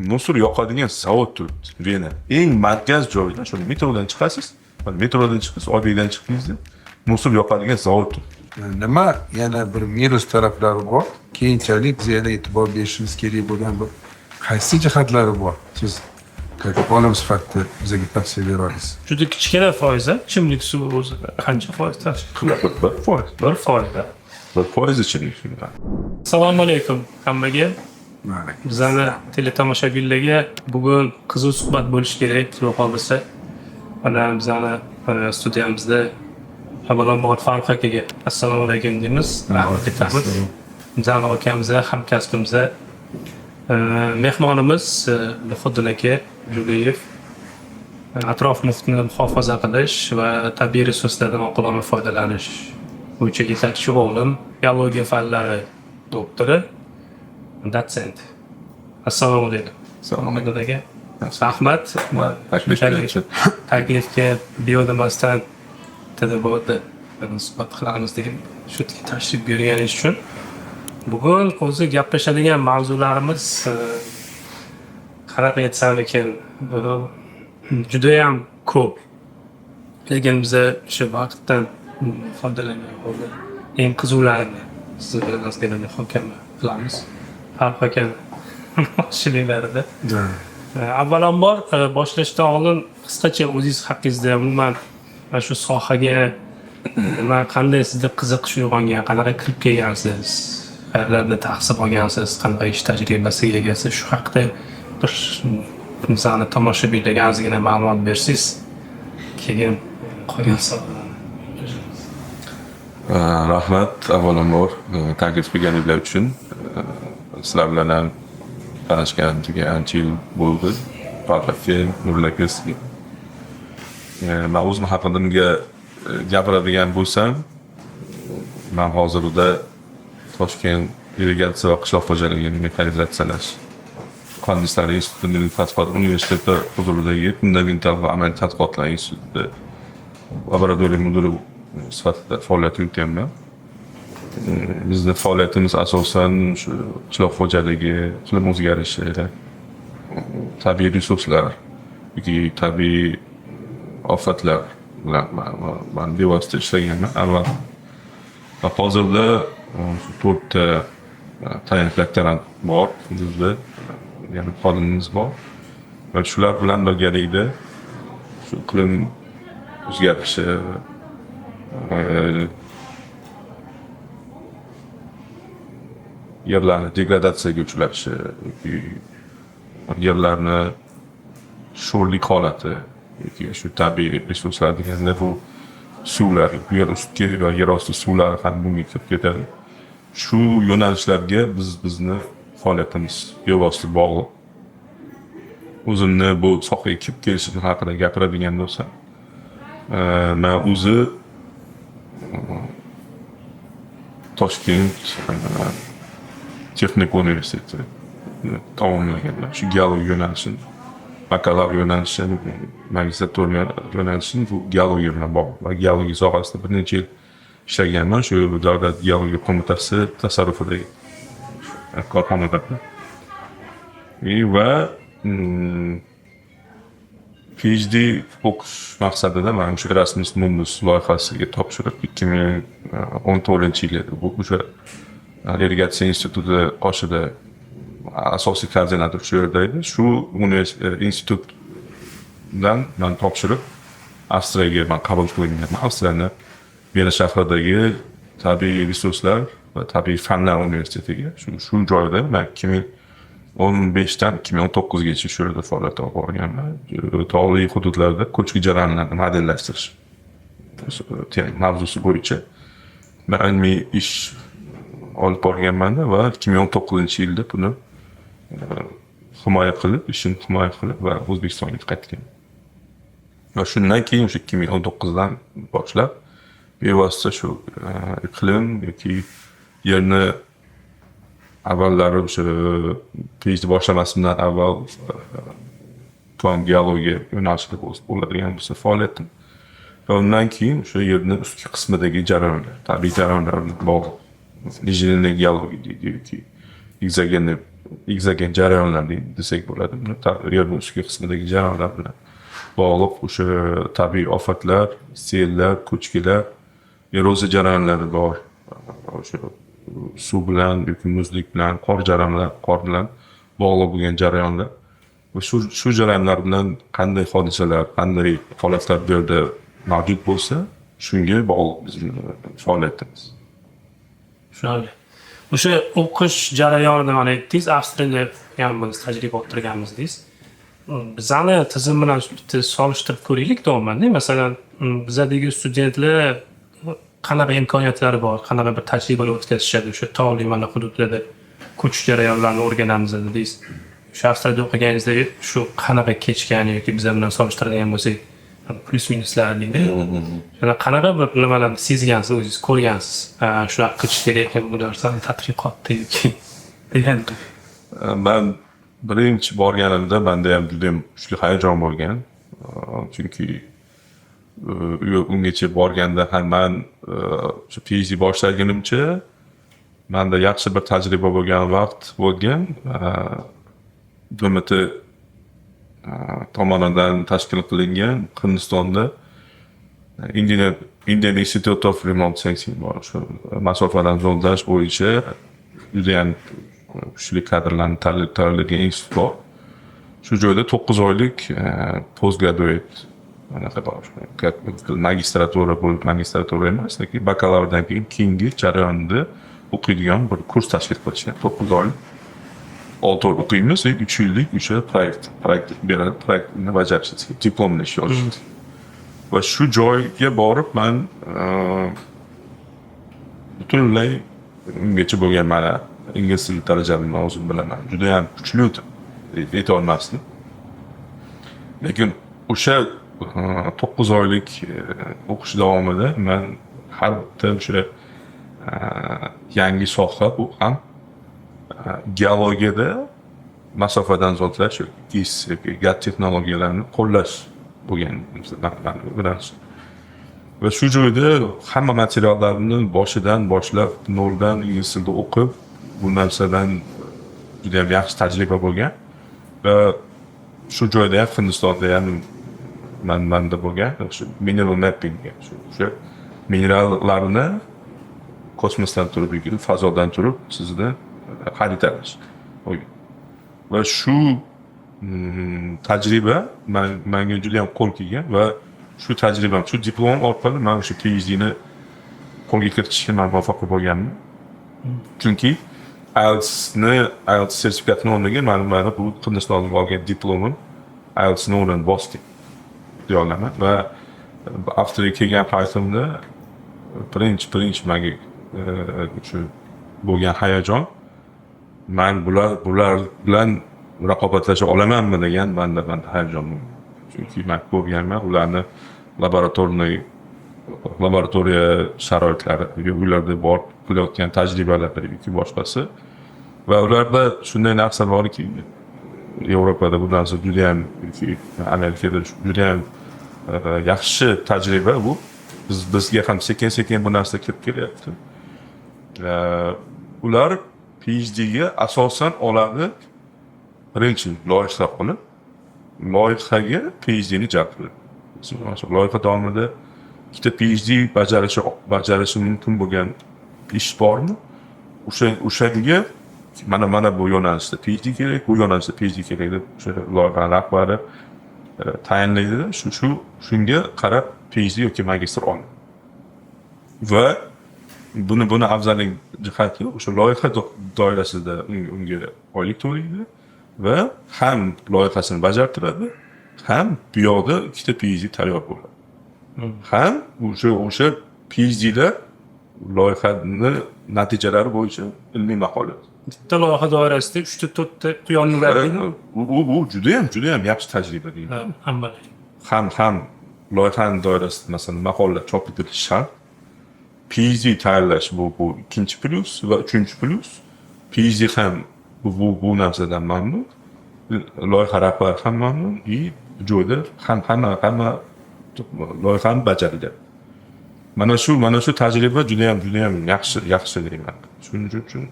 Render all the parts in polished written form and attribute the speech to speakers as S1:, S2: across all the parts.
S1: Мусор yoqadigan zavod turibdi Vena. Eng markaz joyda, shu metrodan chiqasiz, mana metrodan chiqasiz, Oybekdan chiqdingizda, мусор yoqadigan zavod turibdi.
S2: Nima yana bir minus taraflari bor? Keyinchalik biz yana e'tibor berishimiz kerak bo'lgan bir qaysi jihatlari bor? Siz как olim sifatida bizga tavsiya bera olasiz.
S3: Juda kichkina foiz, ichimlik suvi o'zi qancha foiz tashkil qiladi?
S1: 1%.
S3: 1%.
S1: 1% ichimlik suvi.
S3: Assalomu alaykum hammaga. Bizani teletomoshabinlarga bugun qiziq suhbat bo'lishi kerak, xudo xohlasa. Mana bizani studiyamizda avvalambor Farruh akaga assalomu alaykum deymiz. Rahmat aytamiz. Bizani akamizga, hamkasbimizga. Mehmonimiz Muhiddin aka Juliyev. Atrof muhitni muhofaza qilish va tabiiy resurslardan oqilona foydalanish bo'yicha yetakchi olim, biologiya fanlari doktori, dotsent. Assalomu alaykum.
S1: Assalomu
S3: alaykum aka. Rahmat.
S1: Taklif uchun.
S3: Taklifga biyodimasdan TDBda suhbat qilamiz deb shu yerga tashrif buyurganingiz uchun. Bugun o'zi gaplashadigan mavzularimiz, qanaqa aytsam ekan, judayam ko'p. Lekin biza o'sha vaqtdan foydalangan holda eng qiziqlarini siz bilan ozgina muhokama qilamiz. Farruh aka boshchiliklarida. Avvalambor, boshlashdan oldin qisqacha o'zingiz haqingizda, umuman mana shu sohaga nima, qanday sizda qiziqish uyg'ongan, qanaqa kirib kelgansiz, qayerlarda tahsil olgansiz, qanaqa ish tajribasiga egasiz, shu haqida bir bizani tomoshabinlarga ozgina ma'lumot bersangiz, keyin qolgan savollarni.
S1: Rahmat avvalambor taklif qilganinglar uchun. Sizlar bilan ham tanishganimizga ancha yil bo'ldi. Farruh aka, Nurul aka, sizga. Man o'zim haqimda gapiradigan bo'lsam, man hozirda Toshkent irrigatsiya va qishloq xo'jaligini mexanizatsiyalash muhandislari instituti Milliy tadqiqot universiteti huzuridagi fundamental va amaliy tadqiqotlar institutida laboratoriya mudiri sifatida faoliyat yurityapman. Bizni faoliyatimiz asosan shu qishloq xo'jaligi, iqlim o'zgarishi, tabiiy resurslar yoki tabiiy ofatlar bilan man bevosita ishlaganman avval. Va hozirda shu to'rtta tayanch doktorant bor bizda, ya'ni xodimimiz bor. Va shular bilan birgalikda shu iqlim o'zgarishi, yerlarni degradatsiyaga uchrashi yoki yerlarni sho'rlik holati yoki shu tabiiy resurslar deganda bu suvlar, yer ustki va yer osti suvlari ham bunga kirib ketadi. Shu yo'nalishlarga bizni faoliyatimiz bevosita bog'liq. O'zimni bu sohaga kirib kelishim haqida gapiradigan bo'lsam, man o'zi Toshkent texnika universiteti tamomlaganman. Shu geologiya yo'nalishini, bakalavr yo'nalishini, magistratura yo'nalishini bu geologiya bilan bog'liq. Va geologiya sohasida bir necha yil ishlaganman. Shu davlat geologiya qo'mitasi tasarrufidagi korxonalarda. Va PhD o'qish maqsadida man o'sha Erasmus Mundus loyihasiga topshirib, 2014 yil edi. Bu o'sha irrigatsiya instituti qoshida asosiy koordinator shu yerda edi. Shu institutdan man topshirib, Avstriyaga man qabul qilinganman. Avstriyani Vena shahridagi tabiiy resurslar va tabiiy fanlar universitetiga. Shu joyda man 2015dan 2019gacha shu yerda faoliyat olib borganman. Tog'li hududlarda ko'chki jarayonlarini modellashtirish mavzusi bo'yicha man ilmiy ish olib borganman va 2019 yilda buni himoya qilib, ishimni himoya qilib va O'zbekistonga qaytgan. Va shundan keyin o'sha 2019dan boshlab bevosita shu iqlim yoki yerni avvallari o'sha PhD boshlamasimdan avval kon geologiya yo'nalishida bo'ladigan bo'lsa faoliyatim. Va undan keyin o'sha yerni ustki qismidagi jarayonlar, tabiiy jarayonlar bilan bog'liq. Injenerlik geologiya deydi yoki ekzogenniy Ekzogen jarayonlar desak bo'ladi. Buni yerning ustki qismidagi jarayonlar bilan bog'liq o'sha tabiiy ofatlar, sellar, ko'chkilar, eroziya jarayonlari bor. O'sha suv bilan yoki muzlik bilan, qor jarayonlar, qor bilan bog'liq bo'lgan jarayonlar va shu jarayonlar bilan qanday hodisalar, qanday holatlar bu yerda mavjud bo'lsa, shunga bog'liq bizning faoliyatimiz.
S3: Tushunarli. O'sha o'qish jarayonida mana aytdingiz, Avstriyada ham biz tajriba orttirganmiz deysiz. Bizani tizim bilan bitta solishtirib ko'raylik davomida. Masalan, bizadagi studentlar qanaqa imkoniyatlari bor, qanaqa bir tajribalar o'tkazishadi o'sha tog'li mana hududlarda ko'chish jarayonlarini o'rganamiz dedingiz. O'sha Avstriyada o'qiganingizda shu qanaqa kechgan yoki bizlar bilan solishtiradigan bo'lsak, plyus minuslar deydi. Shuni qanaqa bir nimalarni sezgansiz, o'zingiz ko'rgansiz? Ha, shunaqa qilish kerak ekan bu narsani tadqiqotda yoki degan.
S1: Man birinchi borganimda menda ham judayam kuchli hayajon bo'lgan. Chunki ungacha borganda ham man shu PhD boshlagunimcha manda yaxshi bir tajriba bo'lgan vaqt bo'lgan. BMT tomonidan tashkil qilingan Hindistonda Indian Institute of Remote Sensing bor. Shu masofadan zondlash bo'yicha judayam kuchli kadrlarni tayyorlaydigan institut bor. Shu joyda 9 oylik postgraduate anaqa bor. Magistratura bo'lib, magistratura emas, lekin bakalavrdan keyin keyingi jarayonda o'qiydigan bir kurs tashkil qilishgan. 9 oylik, 6 oy o'qiymiz, 3 yillik o'sha proyekt beradi, proyektni bajarishimiz, diplomni ish yozishimiz. Va shu joyga borib man butunlay ungacha bo'lgan mana ingliz tili darajamni o'zim bilaman. Judayam kuchli aytolmasdim. Lekin o'sha 9 oylik o'qish davomida man har bitta o'sha yangi soha, bu ham geologiyada masofadan zondlash yoki GIS yoki GAT texnologiyalarini qo'llash bo'lgan bilan. Va shu joyda hamma materiallarni boshidan boshlab, noldan ingliz tilida o'qib, bu narsadan judayam yaxshi tajriba bo'lgan. Va shu joyda ham, Hindistonda ham manda bo'lgan shu mineral mapping, shu o'sha minerallarni kosmosdan turib yoki fazodan turib sizni xaritalash bo'lgan. Va shu tajriba manga juda ham qo'l kelgan va shu tajribam, shu diplom orqali man o'sha PhDni qo'lga kiritishga man muvaffaq bo'lganman. Chunki IELTS sertifikatini o'rniga mani bu Hindistonda olgan diplomim IELTSni o'rnini bosdi deya olaman. Va Avstriyaga kelgan paytimda birinchi manga shu bo'lgan hayajon, man bular bilan raqobatlasha olamanmi degan manda hayajon bo'lgan. Chunki man ko'rganman ularni laboratoriya sharoitlari, ularda borib qilayotgan tajribalari yoki boshqasi. Va ularda shunday narsa borki, Yevropada bu narsa judayam yoki Amerikada judayam yaxshi tajriba bu. Bizga ham sekin sekin bu narsa kirib kelyapti. Ular PhDga asosan oladi, birinchi loyiha qilib, loyihaga PhDni jalb qiladi. Loyiha davomida ikkita PhD bajarishi mumkin bo'lgan ish bormi? O'shanga mana bu yo'nalishda PhD kerak, bu yo'nalishda PhD kerak deb o'sha loyiha rahbari tayinlaydi. Shunga qarab PhD yoki magistr oladi. Va buni afzallik jihati, o'sha loyiha doirasida unga oylik to'laydi va ham loyihasini bajartiradi, ham bu yoqda ikkita PhD tayyor bo'ladi. Ham o'sha PhDlar loyihani natijalari bo'yicha ilmiy maqola.
S3: Bitta loyiha doirasida uchta, to'rtta quyonni uladimi?
S1: Bu judayam yaxshi tajriba deyman.
S3: Ha, hamma.
S1: Ham loyihani doirasida, masalan, maqolalar chop etilishi shart. PhD tayyorlash bu ikkinchi plyus va uchinchi plyus, PhD ham bu narsadan mamnun. Loyiha rahbari ham mamnun и joyda ham hamma loyihani bajarilgan. Mana shu tajriba judayam yaxshi deyman. Shuning uchun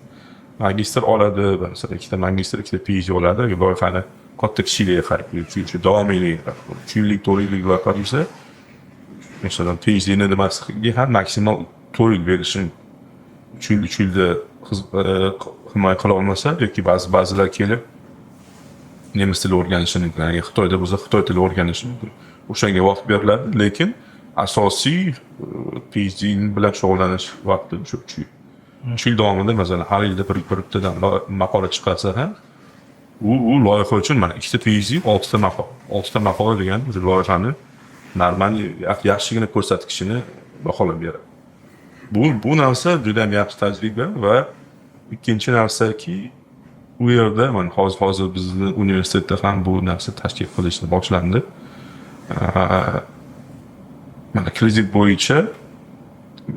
S1: Magistr oladi, masalan, ikkita magistr, ikkita PhD oladi, loyihani katta kichikligiga qarab, uchinchi davomiyligiga qarab, 3 yillik, 4 yillik loyiha bo'lsa, masalan, PhDni nimasiga ham maksimal 4 yil berishi mumkin. 3 yil, 3 yilda himoya qila olmasa yoki ba'zilar kelib nemis tili o'rganishi mumkin, agar Xitoyda bo'lsa, xitoy tili o'rganishi mumkin. O'shanga vaqt beriladi, lekin asosiy PhD bilan shug'ullanish vaqti o'sha 3 yil. 3 yil davomida, masalan, har yilda bir bittadan maqola chiqarsa ham, u loyiha uchun mana ikkita PhD, oltita maqola. Oltita maqola degani o'sha loyihani normal, yaxshigina ko'rsatkichini baholab beradi. Bu narsa juda ham yaxshi tajriba. Va ikkinchi narsaki, u yerda mana hozir bizni universitetda ham bu narsa tashkil qilishni boshlandi. Mana kredit bo'yicha,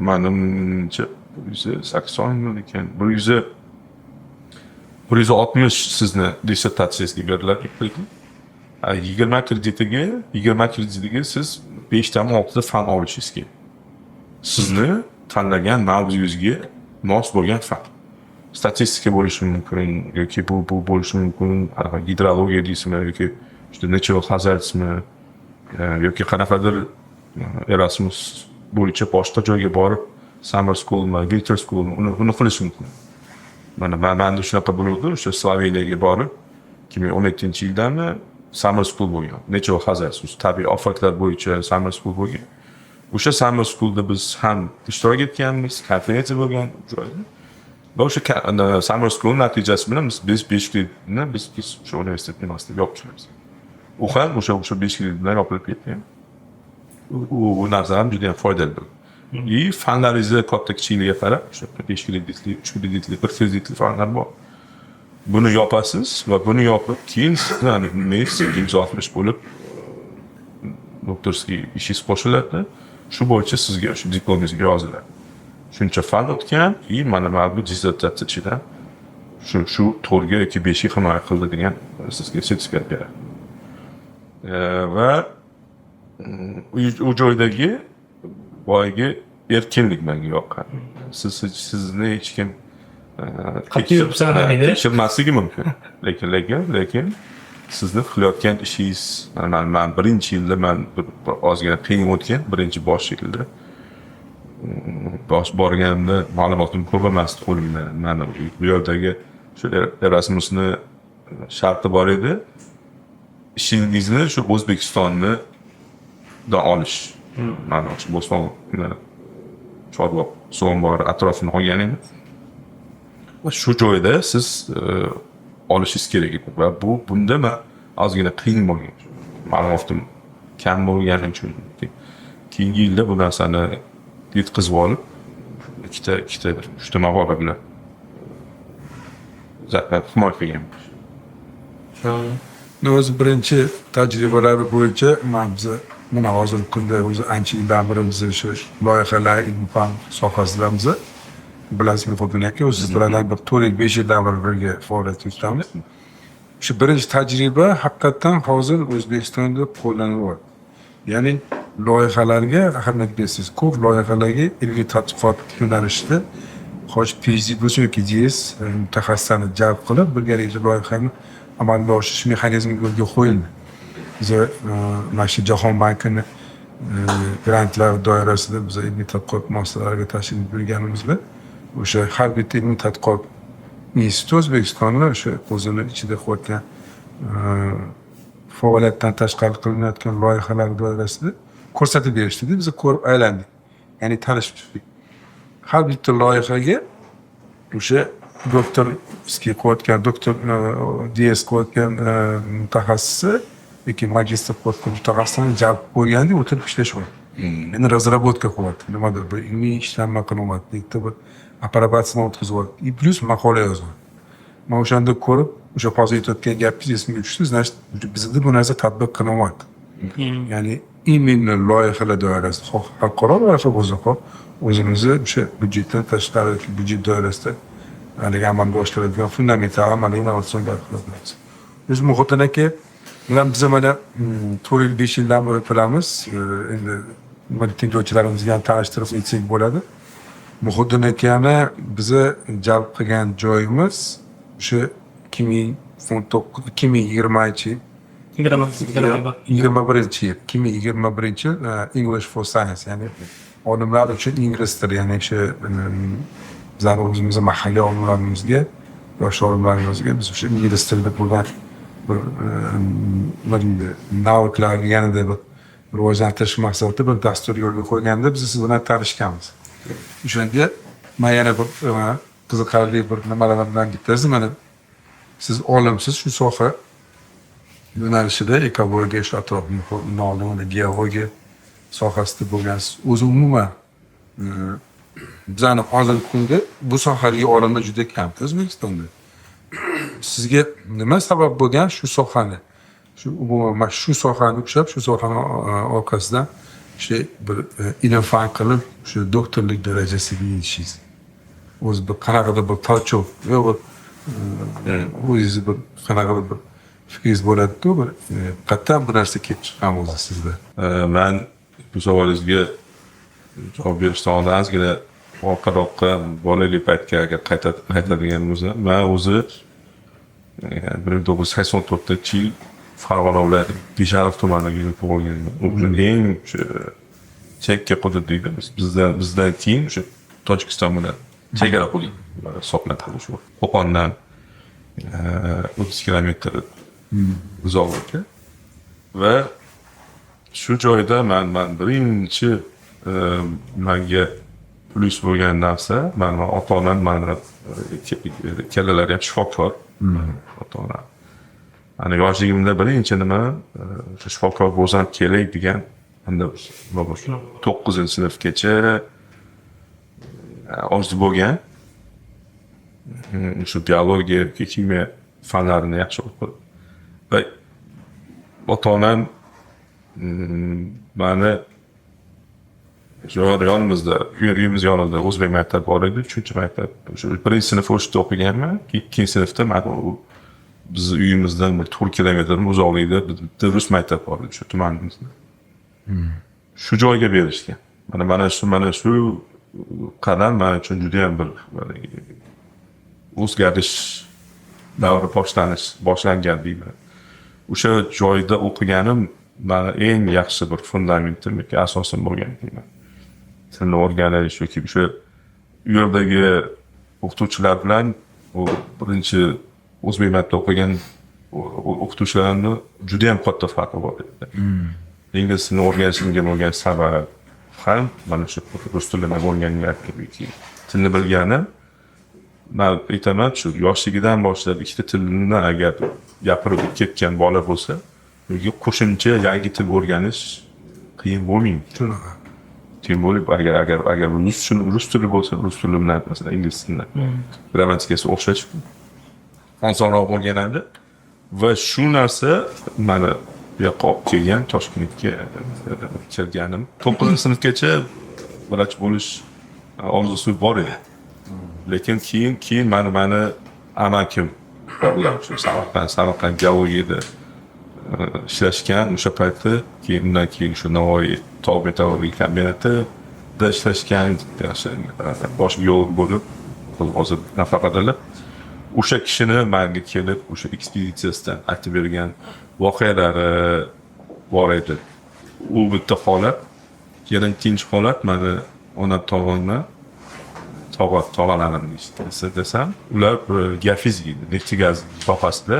S1: manimcha, 180 ekan, 160 sizni dissertatsiyangizga beriladi kredit. 20 kreditiga, 20 kreditiga siz beshtami, oltita fan olishingiz kerak, sizni tanlagan mavzuyingizga mos bo'lgan fan. Statistika bo'lishi mumkin yoki bu bo'lishi mumkin, anaqa gidrologiya deysizmi yoki juda natural hazardsmi yoki qanaqadir Erasmus bo'yicha boshqa joyga borib summer schoolmi, winter schoolmi, uni qilish mumkin. Mana manda shunaqa bo'luvdi. O'sha Sloveniyaga borib, 2017-yildami, summer school bo'lgan, natural hazards, tabiiy ofatlar bo'yicha summer school bo'lgan. O'sha summer schoolda biz ham ishtirok etganmiz, konferensiya bo'lgan joyda va o'sha summer school natijasi bilan biz besh kreditni biz o'sha universitet nimasida yopishamiz. U ham o'sha 5 kredit bilan yopilib ketgan. U narsa ham juda yam foydali bo'ldi. И fanlaringizni katta kichikligiga qarab o'sha 5 kreditli, 3 kreditli, 1 kreditli fanlar bor. Buni yopasiz va buni yopib, keyin sizni 160 bo'lib докторский ishingiz qo'shiladi. Shu bo'yicha sizga o'sha diplomingizga yoziladi, shuncha fan o'tgan и mana bu dissertatsiya ichidan shu 4ga yoki 5ga himoya qildi degan sizga sertifikat beradi. Va u joydagi boyagi erkinlik menga yoqqan. Sizni hech kim
S3: Qat'iy yuribsan demaydi.
S1: tekshirmasligi mumkin, lekin sizni qilayotgan ishingiz, man birinchi yilda man bir ozgina qiyin o'tgan birinchi bosh yilda. Bosh borganimda ma'lumotim ko'p emasdi qo'limda. Mani bu yerdagi shu Erasmusni sharti bor edi, ishingizni shu O'zbekistonni olish. Mana shu Bo'ston, Chorvoq, So'mbor atrofini olgan edim va shu joyda siz olishingiz kerak edi. Va bunda man ozgina qiyin bo'lgan, ma'lumotim kam bo'lgani uchun. Keyingi yilda bu narsani yetkazib olib, ikkita, uchta maqola bilan himoya qilganman.
S2: O'zi birinchi tajribalari bo'yicha man biza mana hozirgi kunda o'zi ancha yildan beri biz o'sha loyihalar, ilm fan sohasidamiz. Bilasizmi, Xudbin aka, o'zi siz bilan bir 4 yil, 5 yildan beri birga faoliyat yuritamiz. Shu birinchi tajriba haqiqatdan hozir O'zbekistonda qo'llanilyapti. Ya'ni loyihalarga ahamiyat bersangiz, ko'p loyihalarga ilmiy tadqiqot yo'nalishida, xoh PhD bo'lsin yoki DS mutaxassislarni jalb qilib, birgalikda loyihani amalga oshirish mexanizmi yo'lga qo'yildi. Biza mana shu Jahon bankini grantlar doirasida biz ilmiy tadqiqot muassasalariga tashrif buyurganimizda, o'sha har bitta ilmiy tadqiqot instituti O'zbekistonda o'sha o'zini ichida qilayotgan faoliyatdan tashqari qilinayotgan loyihalar doirasida ko'rsatib berishdida, biz ko'rib aylandik, ya'ni tanishib chiqdik. Har bitta loyihaga o'sha докторский qilayotgan, doktor, DS qilayotgan mutaxassisi yoki magistr qilayotgan mutaxassisni jalb qilib qo'yganda, o'tirib ishlashyapti. Endi разработка qilyapti, nimadir bir ilmiy ishlanma qilyapti, bitta bir approbatsiyani o'tkazyapti и плюс maqola yozyapti. Man o'shanda ko'rib, o'sha hozir aytayotgan gapingiz esimga tushdi. Значит, bizda bu narsa tatbiq qilinyapti, ya'ni именно loyihalar doirasida, xoh xalqaro loyiha bo'lsin, xoh o'zimizni o'sha byudjetdan tashqari yoki byudjet doirasida haligi amalga oshiriladigan fundamental, amaliy, innovatsion loyihalar. Biz Muhiddin aka bilan biza mana 4 yil, 5 yildan beri bilamiz. Endi nima, tinglovchilarimizga ham tanishtirib aytsak bo'ladi. Muhiddin akani bizni jalb qilgan joyimiz o'sha 2019, 2020
S3: 20
S2: 21-yil, 2021-yil English for Science, ya'ni olimlar uchun ingliz tili, ya'ni o'sha bizlarni o'zimizni mahalliy olimlarimizga, yosh olimlarimizga biz o'sha ingliz tilida bo'lgan bir nima deydi, навык larni yanada bir rivojlantirish maqsadida bir dastur yo'lga qo'yganda biz siz bilan tanishganmiz. O'shanda man yana bir qiziqarli bir nimalar bilan bittasi, mana siz olimsiz, shu soha yo'nalishida, ekologiya, shu atrof muhitni, geologiya sohasida bo'lgansiz. O'zi umuman bizani hozirgi kunda bu sohadagi olimlar juda kam O'zbekistonda. Sizga nima sabab bo'lgan shu sohani, shu umuman mana shu sohani ushlab, shu sohani orqasidan o'sha bir ilm fan qilib, shu doktorlik darajasiga yetishingiz? O'zi bir qanaqadir bir толчок yo bir o'zingizni bir qanaqadir bir fikringiz bo'ladiku, bir qayerdan bu narsa kelib chiqqan o'zi sizda?
S1: Man bu savolingizga javob berishdan oldin ozgina orqaroqqa, bolalik paytga agar qaytadigan bo'lsam, man o'zi 1984-yil Farg'ona viloyati Beshariq tumanida tug'ilganman. O'sha eng o'sha chekka hudud deydi. Bizdan keyin o'sha Tojikiston bilan chegara hudud hisoblanadi. Shu Qo'qondan 30 kilometr uzoqlikda va shu joyda man birinchi manga plyus bo'lgan narsa, mani ota onam, mani ikkalalari ham shifokor ota onam. Ana yoshligimda birinchi nima, o'sha shifokor bo'lsam kerak degan unda nima bo'lsin, to'qqizinchi sinfgacha orzu bo'lgan. Shu biologiya, kimyo fanlarini yaxshi o'qib va ota onam mani yonimizda, uyimiz yonida o'zbek maktabi bor edi, uchinchi maktab. O'sha birinchi sinf o'sha yerda o'qiganman. Ikkinchi sinfda man u bizni uyimizdan bir 4 kilometr uzoqlikda bitta rus maktabi bor edi shu tumanimizda, shu joyga berishgan. Mana shu qadam man uchun judayam bir o'zgarish davri boshlangan deyman. O'sha joyda o'qiganim mani eng yaxshi bir fundamentim yoki asosim bo'lgan deyman. Tilni o'rganish yoki o'sha u yerdagi o'qituvchilar bilan u birinchi o'zbek maktabida o'qigan o'qituvchilarni judayam katta farqi bor edi. Ingliz tilini o'rganishimga bo'lgan sabab ham mana shu rus tilini o'rganganligi, tilni bilganim. Man aytaman, shu yoshligidan boshlab ikkita tilni agar gapirib ketgan bola bo'lsa, unga qo'shimcha yangi til o'rganish qiyin bo'lmaydi.
S2: Shunaqa.
S1: Тем более agar rus tili bo'lsa, rus tili bilan, masalan, ingliz tilini grammatikasi o'xshash, osonroq o'rganadi va shu narsa mani bu yoqqa olib kelgan, Toshkentga kelganim. 9-sinfgacha vrach bo'lish orzusi bor edi, lekin keyin mani amakim borlar, shu Samarqand geologiyada ishlashgan o'sha paytda. Keyin undan keyin shu Navoiy tog' metallurgiya kombinatida ishlashgan, yaxshi bosh geolog bo'lib, hozir nafaqadalar. O'sha kishini manga kelib o'sha ekspeditsiyasidan aytib bergan voqealari bor edi. U bitta holat. Yana ikkinchi holat, mani onam tomondan tog'a, tog'alarim desam, ular geofizik edi, neft gaz sohasida.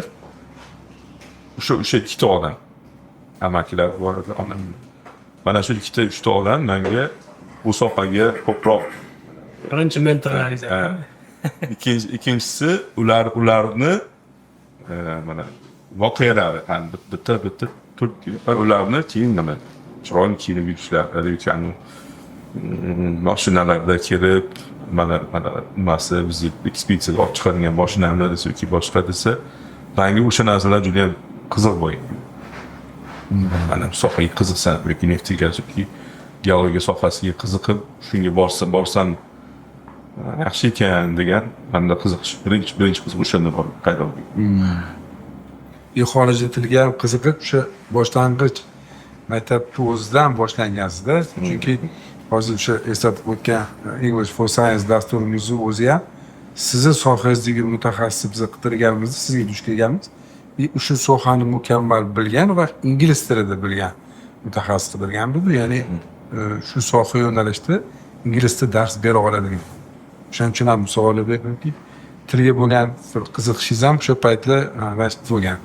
S1: O'sha ikkita odam, amakilar bor edi, onam, mana shu ikkita, uchta odam manga bu sohaga ko'proq
S3: Birinchi mentorlaringiz.
S1: Ha. Ikkinchisi ularni mana voqealari ham bitta bitta turtki va ularni keyin nima, chiroyli kiyinib yurishlari yoki mashinalarda kelib, mana nimasi, bizni ekspeditsiyaga olib chiqadigan mashinamiz yoki boshqa desa, manga o'sha narsalar juda yam qiziq bo'lgan. Mana bu sohaga qiziqsam yoki neft gaz yoki geologiya sohasiga qiziqib, shunga borsam yaxshi ekan degan manda qiziqish, birinchi qiziqish o'shanda bor paydo bo'lgan.
S2: И xorijiy tilga ham qiziqib o'sha boshlang'ich maktabni o'zidan boshlangansizda, chunki Hozir o'sha eslatib o'tgan English for Science dasturimizni o'zi ham sizni sohangizdagi mutaxassis biza qidirganimizda sizga duch kelganmiz. И o'sha sohani mukammal bilgan va ingliz tilida bilgan mutaxassis qidirganmiz. Ya'ni shu soha yo'nalishida ingliz tilida dars bera oladigan. O'shaning uchun ham savol berdimki, tilga bo'lgan bir qiziqishingiz ham o'sha paytlar bo'lgan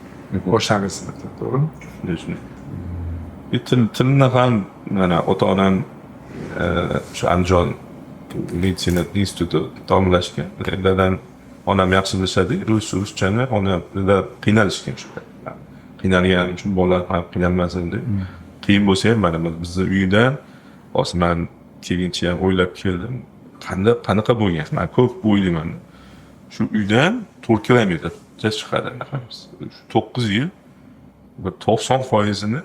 S2: boshlang'ich sinfda, to'g'rimi?
S1: Shunday, shunday. И tilni ham mana ota onam shu Andijon meditsina instituti tamomlashgan. Dadam, onam yaxshi bilishadi ruschani, onam qiynalishgan shu paytda. Qiynalgani uchun bolalar ham qiynalmasin deb. Qiyin bo'lsa ham, mana bizni uydan hozir man keyincha ham o'ylab keldim. Qanday, qanaqa bo'lgan? Man ko'p o'ylayman. Shu uydan 4 kilometrcha chiqadi. Shu 9 yil bir 90%ini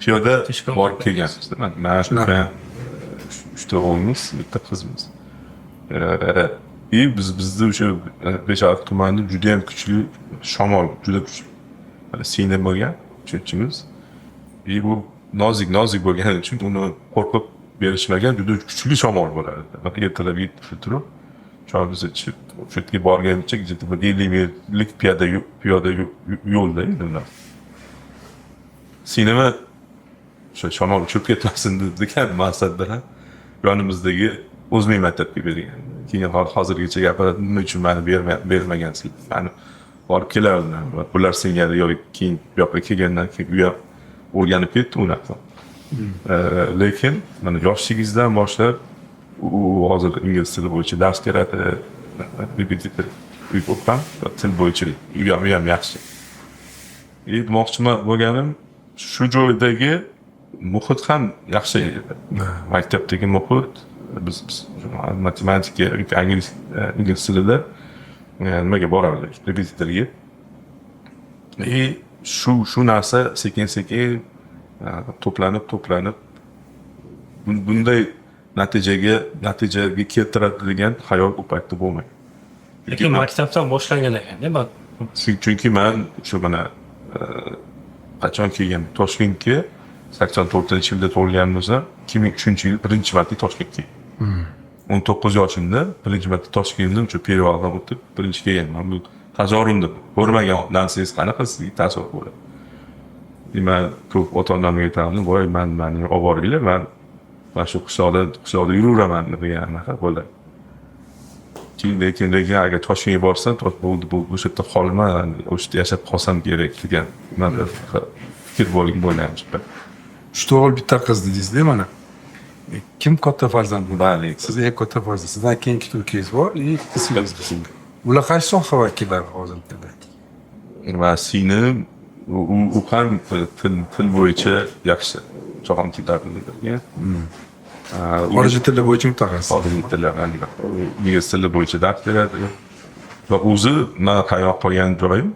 S1: piyoda
S3: Teshkon
S1: borib kelganmiz. Man
S2: Shunaqa.
S1: ukam, uchta o'g'limiz, bitta qizimiz. И bizni o'sha Beshariq tumanida juda ham kuchli shamol, juda kuchli. Mana singlim bo'lgan, uchinchimiz. И bu nozik nozik bo'lgani uchun uni qo'rqib berishmagan, juda kuchli shamol bo'ladi. Ertalab 7 turib, choyimizni ichib, o'sha yerga borguncha где-то bir 50 metrlik piyoda yo'lda endi ular. Singlimi o'sha shamol uchib ketmasin degan maqsad bilan yonimizdagi o'zbek maktabga bergan. Keyin hozirgacha gapiradi, nima uchun mani bermagansiz? Mani borib kelardim. Bular singari yoki keyin bu yoqqa kelgandan keyin u ham o'rganib ketdi u narsa. Lekin mana yoshligingizdan boshlab u hozir ingliz tili bo'yicha dars beradi, repetitor o'qib, til bo'yicha u ham yaxshi. И demoqchi bo'lganim, shu joydagi muhit ham yaxshi edi. Maktabdagi muhit, biz matematika yoki ingliz tilida nimaga borardik, repetitorga. И shu narsa sekin sekin to'planib to'planib bunday natijaga keltiradi degan xayol u paytda bo'lmagan.
S3: Lekin maktabdan boshlangan ekanda.
S1: Chunki man shu mana qachon kelgan Toshkentga, 84-yilda tug'ilgan bo'lsam, 2003-yil birinchi marta Toshkentga keldim. 19 yoshimda birinchi marta Toshkentda o'sha перевал dan o'tib birinchi kelganman. Bu tajorimda ko'rmagan narsangiz qanaqa sizga ta'sir bo'ladi. Man ko'p ota onamga aytardim, voy, mani olib boringlar, man mana shu qishloqda yuraveraman degan anaqa bo'ladi. Keyin lekin agar Toshkentga borsam, bo'ldi, bu o'sha yerda qolma, o'sha yerda yashab qolsam kerak degan manda fikr bo'lgan shu payt.
S2: Uchta o'g'il, bitta qiz dedingizda mana. Kim katta farzand?
S1: Bali.
S2: Siz eng katta farzand. Sizdan keyin ikkita ukangiz bor, и singiz. Ular qaysi soha vakillari hozirda?
S1: Va singlim u ham til bo'yicha yaxshi, jahon tillarini bilgan.
S2: Xorijiy tillar bo'yicha mutaxassis.
S1: Xorijiy tillar, ingliz tili bo'yicha dars beradi. Va o'zi man hayron qolgan joyim,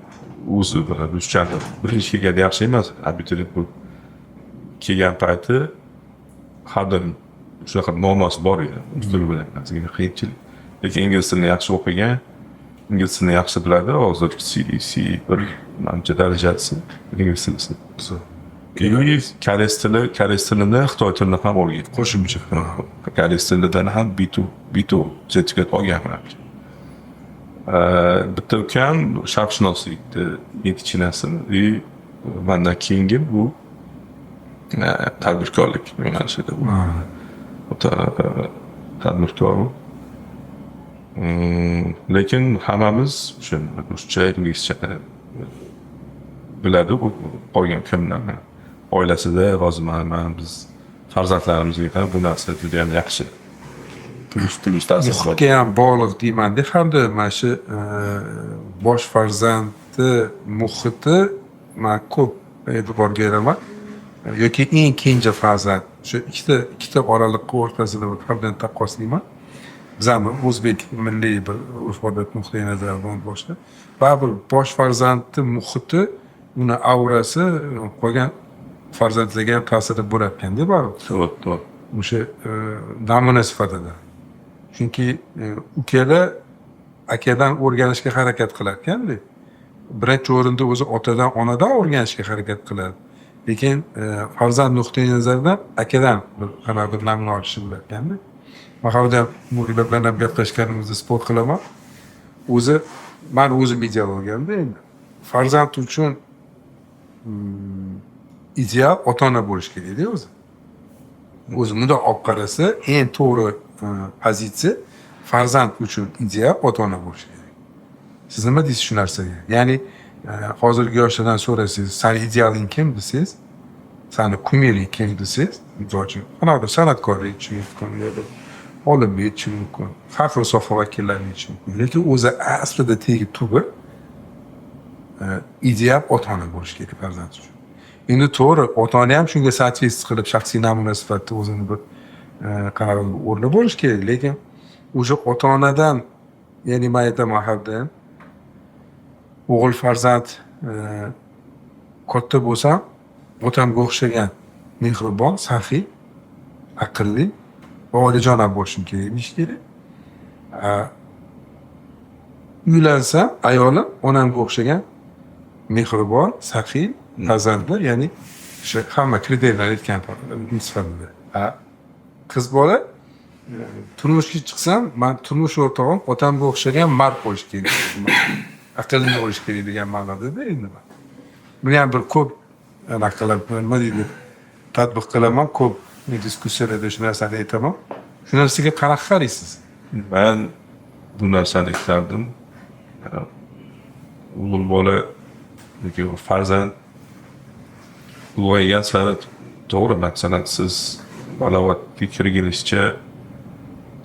S1: o'zi ruschani birinchi kelganda yaxshi emas, abituriyent bo'lib kelgan payti har doim shunaqa muammosi bor edi rus tili bilan, ozgina qiyinchilik. Lekin ingliz tilini yaxshi o'qigan, ingliz tilini yaxshi biladi. Hozir C1 manimcha darajasi ingliz tilisi. И koreys tilini, xitoy tilini ham o'rgangan
S2: Qo'shimcha.
S1: Koreys tilidan ham B2 sertifikat olgan manimcha. Bitta ukam sharqshunoslikda yetishchisi и mandan keyingi bu tadbirkorlik yo'nalishida, o'ta tadbirkor u. Lekin hammamiz o'sha ruscha, inglizcha biladi u qolgan ukamlar. Oilasida hozir mana biz farzandlarimizga ham bu narsa judayam yaxshi plyus ta'sir qiladi.
S2: Muhitga ham bog'liq deymanda, hamda mana shu bosh farzandni muhiti man ko'p e'tiborga beraman yoki eng kenja farzand, shu ikkita oraliqqa o'rtasida bir har doim taqqoslayman. Bizani o'zbek milliy bir urf odat nuqtai nazaridan boshqa, baribir bosh farzandni muhiti, uni aurasi qolgan farzandlarga ham ta'siri bo'larkanda baribir.
S1: To'g'ri, to'g'ri.
S2: O'sha namuna sifatida, chunki ukalar akadan o'rganishga harakat qilar ekanda, birinchi o'rinda o'zi otadan, onadan o'rganishga harakat qiladi. Lekin farzand nuqtai nazaridan akadan bir qanaqadir namuna olishi bo'larkanda. Man har doim bilan ham gaplashganimizda sport qilaman. O'zi mani o'zim ideologiyamda endi. Farzand uchun ideal ota ona bo'lishi kerakda o'zi. O'zi bundoq olib qarasa, eng to'g'ri pozitsiya farzand uchun ideal ota ona bo'lishi kerak. Siz nima deysiz shu narsaga? Ya'ni hozirgi yoshlardan so'rasangiz, sani idealing kim desangiz, sani кумир ing kim desangiz, misol uchun, qanaqadir san'atkorlik aytishi mumkin, olimlik aytishi mumkin, har xil soha vakillarini aytishi mumkin. Lekin o'zi aslida tegi tubi ideal ota ona bo'lishi kerak farzand uchun. Endi to'g'ri, ota ona ham shunga соответствовать qilib, shaxsiy namuna sifatida o'zini bir qanaqadir o'rni bo'lishi kerak, lekin o'sha ota onadan, ya'ni man aytaman har doim, o'g'il farzand katta bo'lsam, otamga o'xshagan mehribon, saxiy, aqlli va olijanob bo'lishim kerak deyish kerak. Uylansam, ayolim onamga o'xshagan mehribon, saxiy, farzandli, ya'ni o'sha hamma kriteriyalar aytgan sifatida. Qiz bola turmushga chiqsam, man turmush o'rtog'im otamga o'xshagan mard bo'lishi kerak, aqlli bo'lishi kerak degan ma'noda endi. Buni ham bir ko'p anaqa qilib, nima deydi, tatbiq qilaman, ko'p diskussiyalarda shu narsani aytaman. Shu narsaga qanaqa qaraysiz?
S1: Man bu narsani aytardim. O'g'il bola yoki farzand ulg'aygan sari, to'g'ri, masalan, siz balog'atga kirgunizcha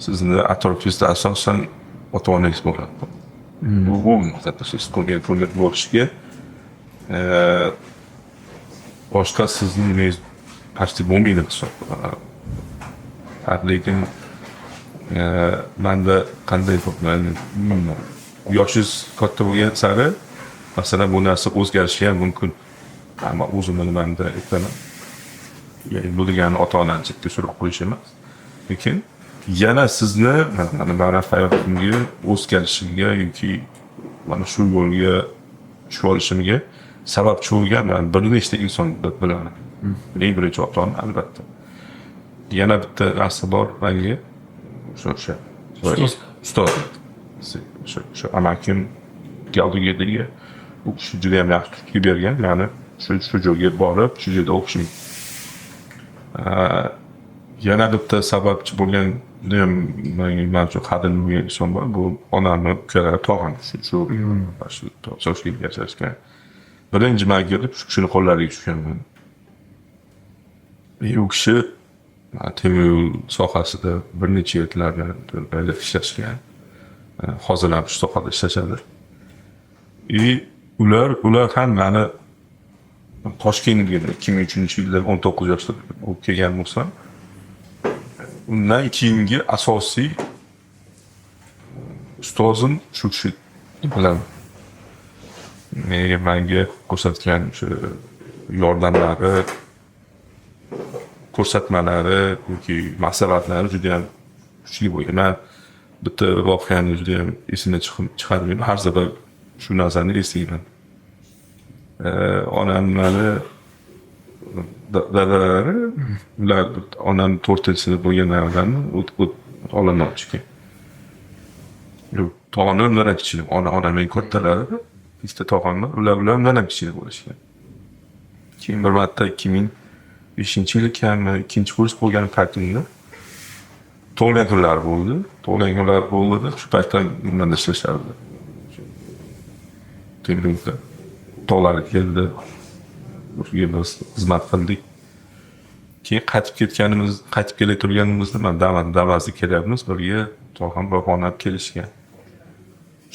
S1: sizni atrofingizda asosan ota onangiz bo'ladi. Bu siz ko'rgan ko'ngil bo'lishiga boshqa sizni nimangiz почти bo'lmaydi hisob. Lekin manda qanday, yoshingiz katta bo'lgan sari, masalan, bu narsa o'zgarishi ham mumkin. Ammo o'zimni nimamda aytaman. Ya'ni bu degani ota onani chetga surib qo'yish emas. Lekin yana sizni mani hayotimga o'zgarishiga yoki mana shu yo'lga tushib olishimga sababchi bo'lgan man bir nechta inson deb bilaman. Eng birinchi ota ona, albatta. Yana bitta narsa bor manga, o'sha
S3: Ustoz.
S1: Ustoz. O'sha amakim geologiyadagi, u kishi juda ham yaxshi turtki bergan mani shu joyga borib, shu joyda o'qishim. Yana bitta sababchi bo'lgan, judayam manga, man uchun qadrli bo'lgan inson bor. Bu onamni ukalari, tog'am, shu Toshkentda yashashgan. Birinchi man kelib shu kishini qo'llariga tushganman. И u kishi temir yo'l sohasida bir necha yillar ishlashgan. Hozir ham shu sohada ishlashadi. И ular ham mani Toshkentga 2003-yilda 19 yoshda olib kelgan bo'lsam, undan keyingi asosiy ustozim shu kishi bilan menga ko'rsatgan o'sha yordamlari, ko'rsatmalari yoki maslahatlari judayam kuchli bo'lgan. Man bitta voqeani judayam esimdan chiqarmayman. Har safar shu narsani eslayman. Onam mani dadalari, ular onam 4-sinf bo'lganlaridan olamdan chiqqan. Tog'amlar undan ham kichkina. Onam eng kattalari, ikkita tog'am bor. Ular undan ham kichkina bo'lishgan. Keyin bir marta 2005-yil ekanmi, ikkinchi kurs bo'lgan paytimda tug'ilgan kunlari bo'ldi. Tug'ilgan kunlari bo'ldi. Shu paytda nimada ishlashardi. Temir tog'lari keldi. O'sha biz xizmat qildik. Keyin qaytib ketganimiz, qaytib kela turganimizda man Damasda kelyapmiz, birga tog'am va onam kelishgan.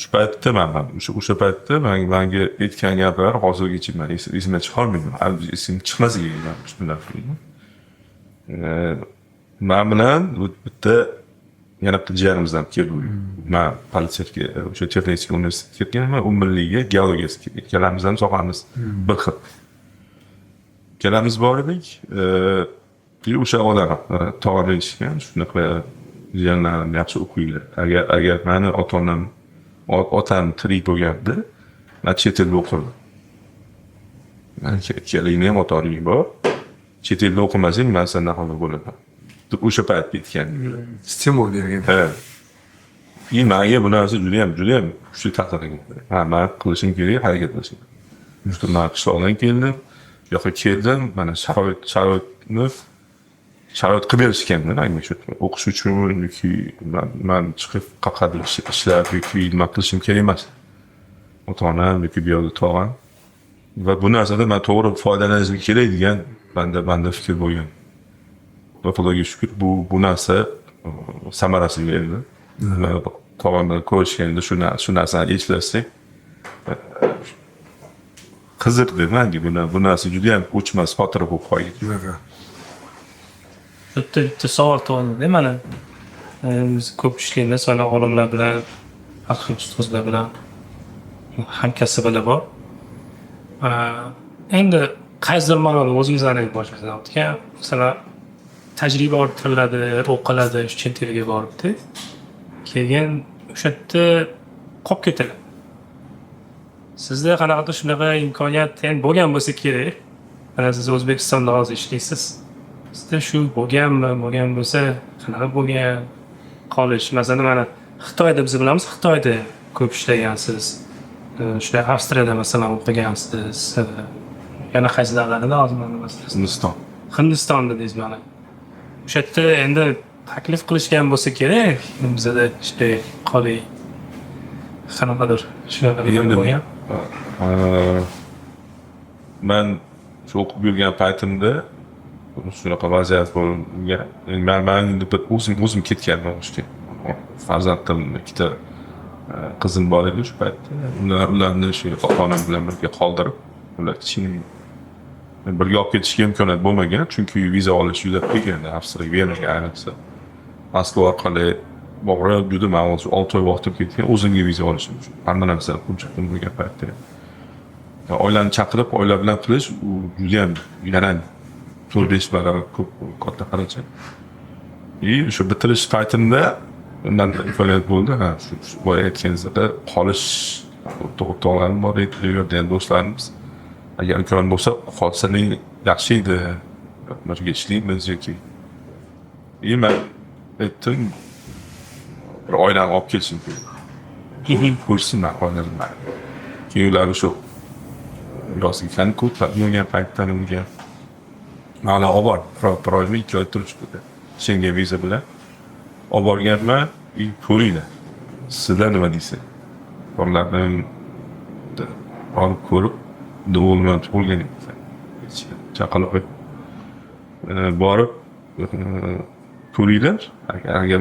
S1: Shu paytda man o'sha paytda manga aytgan gaplari hozirgacha man esimdan chiqolmayman. Esimdan chiqmasligi kerak shu narsa. Man bilan bitta, yana bitta jiyanimiz ham keldi. Man politsiyga, o'sha texnik universitetga ketganman, u milliyga geologiyasiga. Ikkalamiz ham sohamiz bir xil. Ikkalamiz bor edik. O'sha odam tog'am aytishgan, shunaqa jiyanlarim yaxshi o'qinglar. Agar mani ota onam, otam tirik bo'lganda, man chet elda o'qirdim. Ikkalangni ham ota onang bor, chet elda o'qimasang, man sendan xafa bo'laman, deb o'sha paytda aytgan.
S2: Stimul bergan.
S1: Ha. И manga bu narsa judayam, judayam kuchli ta'sir qilgan. Ha, man qilishim kerak, harakat qilishim kerak. Shu man qishloqdan keldim, bu yoqqa keldim, mana sharoitni sharoit qilib berishganda manga, shu o'qish uchun yoki man chiqib qayerqadir ishlab yoki nima qilishim kerak emas. Ota onam yoki bu yoqda tog'am va bu narsadan man to'g'ri foydalanishim kerak degan manda fikr bo'lgan. Va Xudoga shukur, bu narsa samarasini berdi. Va tog'am bilan ko'rishganda shu narsani eslasak, qiziqdi manga, bu narsa judayam o'chmas xotira bo'lib qolgan.
S2: Shunaqa.
S3: Bitta savol tug'ildi mana. Biz ko'p ishlaymiz mana olimlar bilan, har xil ustozlar bilan, hamkasblar bor. Endi qaysidir ma'noda o'zimizni boshimizdan o'tgan, masalan, tajriba orttiriladi, o'qiladi, shu chet elga boribdi. Keyin o'sha yerda qolib ketadi. Sizda qanaqadir shunaqa imkoniyat ham bo'lgan bo'lsa kerak. Mana siz O'zbekistonda hozir ishlaysiz. Sizda shu bo'lganmi? Bo'lgan bo'lsa, qanaqa bo'lgan qolish? Masalan, mana Xitoyda biz bilamiz, Xitoyda ko'p ishlagansiz. Shunday Avstriyada, masalan, o'qigansiz. Yana qaysi davlatlarda hozir mana masalan?
S1: Hindiston.
S3: Hindistonda deysiz mana. O'sha yerda endi taklif qilishgan bo'lsa kerak, bizada ishlay qoling. Qanaqadir shunaqa
S1: Endi
S3: bo'lgan.
S1: Man shu o'qib yurgan paytimda shunaqa vaziyat bo'lgan. Man endi bir o'zim ketganman o'shga. Farzandim, ikkita qizim bor edi o'sha paytda. Ularni shu ota onam bilan birga qoldirib, ular Chin birga olib ketishga imkoniyat bo'lmagan, chunki viza olish juda qiyin, Avstriyaga, Venaga ayniqsa. Moskva orqali borib, juda man o'zi 6 oy vaqtim ketgan o'zimga viza olishim uchun. Hamma narsa hujjatim bo'lgan paytda. Oilani chaqirib, oila bilan qilish u judayam yana 4-5 barobar ko'p, katta xarajat. И o'sha bitirish paytimda undan imkoniyat bo'ldi. Ha, shu boya aytganingizdek qolish, o'rtoqlarim bor edi, u yerda ham do'stlarimiz. Agar imkon bo'lsa, qolsaning yaxshi edi. Birga ishlaymiz yoki. И man aytdim, bir oilani olib kelishim kerak. Ko'rsin man oilamni. Keyin ular o'sha yozgi kanikul yurgan paytdan unga mana olib bor, bir oymi, 2 oy turishdi. Shengen viza bilan olib borganman, и ko'ringlar. Sizlar nima deysiz? Bolalarni olib ko'rib, o'g'lim ham tug'ilgan edi. Chaqaloq edi. Borib ko'ringlar, agar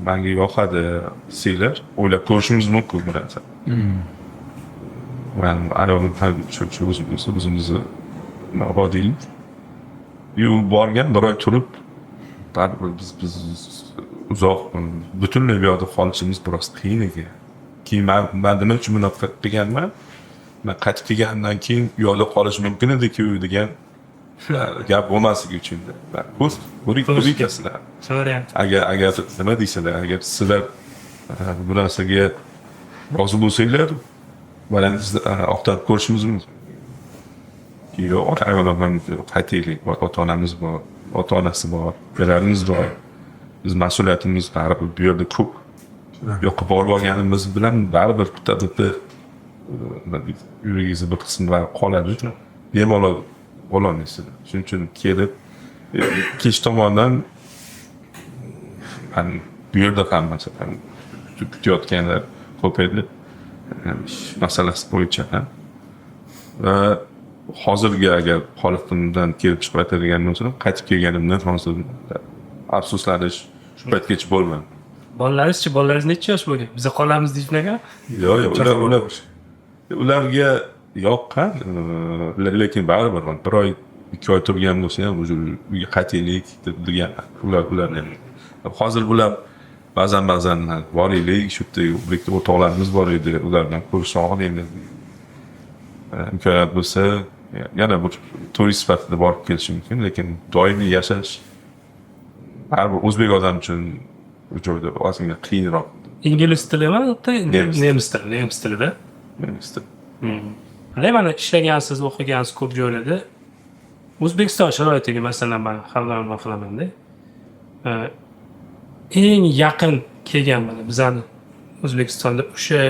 S1: menga yoqadi desanglar, o'ylab ko'rishimiz mumkin bu narsa. Man ayolim ham shu o'zimizni bor deylik. U borgan, bir oy turib, baribir biz uzoq butunlay bu yoqda qolishimiz biroz qiyin ekan. Keyin man nima uchun bunaqa qilganman? Man qaytib kelganimdan keyin u yoqda qolish mumkin edi-ku degan gap bo'lmasligi uchun. Ko'z ko'ring, ko'ring sizlar.
S3: To'g'ri.
S1: Agar nima deysizlar, agar sizlar bu narsaga rozi bo'lsanglar, mana biz oqtarib ko'rishimiz mumkin. Yo'q, ayollar, qaytaylik, ota onamiz bor, ota onasi bor, ukalarimiz bor. Biz mas'uliyatimiz baribir bu yerda ko'p. Bu yoqqa borib olganimiz bilan baribir bitta bitta nima deydi, yuragingizni bir qismi baribir qoladi. Bemalol bo'lolmaysiz. Shuning uchun kelib, ikkinchi tomondan man bu yerda ham, masalan, kutayotganlar ko'p edi. Ish masalasi bo'yicha ham. Va hozirgi agar holatimdan kelib chiqib aytadigan bo'lsam, qaytib kelganimdan hozir afsuslanish shu paytgacha bo'lmadi.
S3: Bolalaringizchi, bolalaringiz necha yosh bo'lgan? Biza qolamiz deyishmagan?
S1: Yo'q, ularga yoqqan, lekin baribir bir oy, 2 oy turgan bo'lsa ham, уже uyga qaytaylik deb degan ular ham. Hozir ular ba'zan ba'zan boraylik, shu yerda birga o'rtoqlarimiz bor edi, ular bilan ko'rishsa endi imkoniyat bo'lsa, yana bir turist sifatida borib kelishi mumkin, lekin doimiy yashash baribir o'zbek odam uchun u joyda ozgina qiyinroq.
S3: Ingliz tilimi?
S1: Nemis.
S3: Nemis tili, nemis tilida.
S1: Nemis tili.
S3: Mana ishlagansiz, o'qigansiz ko'p joylarda. O'zbekiston sharoitiga, masalan, man har doim nima qilamanda, eng yaqin kelgan mana bizani O'zbekistonda o'sha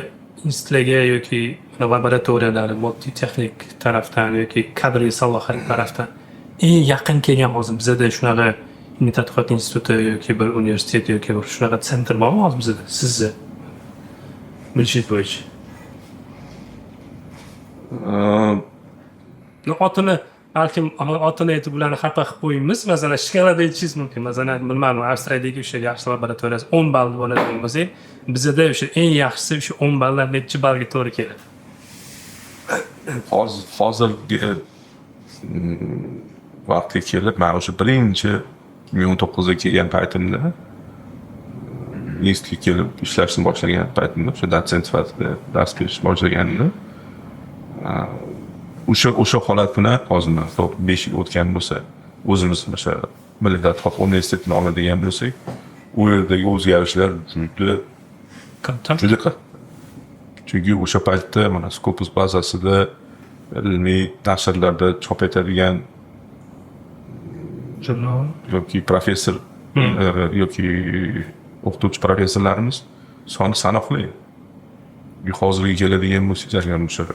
S3: institutlarga yoki laboratoriyalari moddiy texnik tarafdan yoki kadriy salohiyat tarafdan eng yaqin kelgan hozir bizada shunaqa ilmiy tadqiqot instituti yoki bir universitet yoki bir shunaqa центр bormi hozir bizada, sizni bilishingiz bo'yicha? Ну, otini, balkim otini aytib ularni xafa qilib qo'ymaymiz. Masalan, shkalada aytishingiz mumkin. Masalan, bilmadim, Avstriyadagi o'sha yaxshi laboratoriyasi 10 ball bo'ladigan bo'lsak, bizada o'sha eng yaxshisi o'sha 10 balldan nechi ballga to'g'ri keladi?
S1: Hozirgi vaqtga kelib, man o'sha birinchi 2019da kelgan paytimda, institutga kelib ishlashni boshlagan paytimda, o'sha dotsent sifatida dars berishni boshlaganimda, o'sha holat bilan hozir 5 yil o'tgan bo'lsa, o'zimiz o'sha Milliy tadqiqot universitetini oladigan bo'lsak, u yerdagi o'zgarishlar juda
S3: Katta.
S1: juda katta. Chunki o'sha paytda mana Scopus bazasida ilmiy nashrlarda chop etadigan
S3: jurnal
S1: yoki professor yoki o'qituvchi professorlarimiz soni sanoqli. Hozirgi keladigan bo'lsangiz, agar o'sha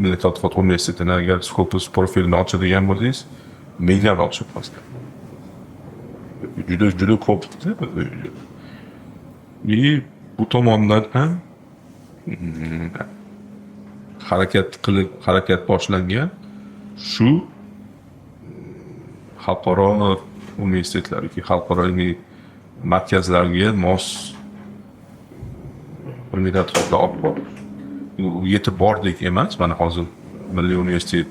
S1: Milliy tadqiqot universitetini agar Scopus profilini ochadigan bo'lsangiz, minglab ochib hozir. Juda juda ko'p. И bu tomondan ham harakat qilib, harakat boshlangan shu xalqaro universitetlar yoki xalqaro ilmiy markazlarga mos ilmiy tadqiqotlar olib borish. U yetib bordik emas, mana hozir Milliy universitet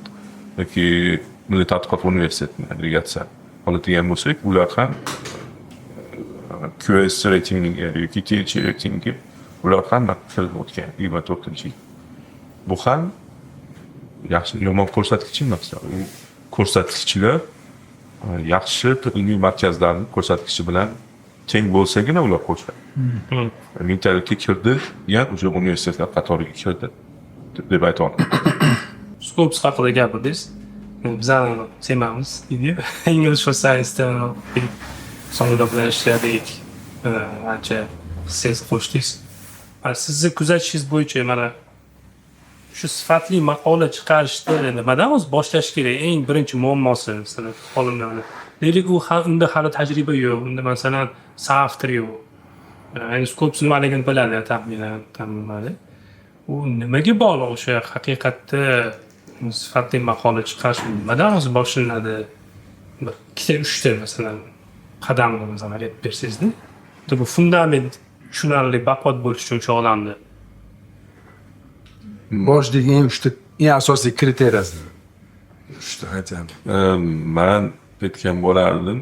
S1: yoki Milliy tadqiqot universitetini agregatsiya oladigan bo'lsak, ular ham QS reytingiga yoki THE reytingiga, ular ham kirib o'tgan 24-yil. Bu ham yaxshi, yomon ko'rsatkich emas. U ko'rsatkichlar yaxshi ilmiy markazlarni ko'rsatkichi bilan teng bo'lsagina ular qo'shiladi. Mingtalikka kirdi degan o'sha universitetlar qatoriga kirdi deb ayta olaman.
S3: Scopus haqida gapirdingiz. Bizani temamiz deydi. English for Science sonida bilan ishladik. Ancha hissangiz qo'shdingiz. Mana sizni kuzatishingiz bo'yicha, mana shu sifatli maqola chiqarishda nimadan o'zi boshlash kerak? Eng birinchi muammosi, masalan, olimlarni. Deylik, u unda hali tajriba yo'q, unda, masalan, соавтор yo'q. Endi Scopus nimaligini biladi taxminan, nimani. U nimaga bog'liq o'sha haqiqatda sifatli maqola chiqarish nimadan o'zi boshlanadi? Bir ikkita, uchta, masalan, qadamni, masalan, aytib bersangizda. Bu fundament tushunarli baquvvat bo'lishi uchun o'sha odamni.
S2: Boshidagi eng uchta eng asosiy kriteriyasi uchta aytyapman.
S1: Man aytgan bo'lardim.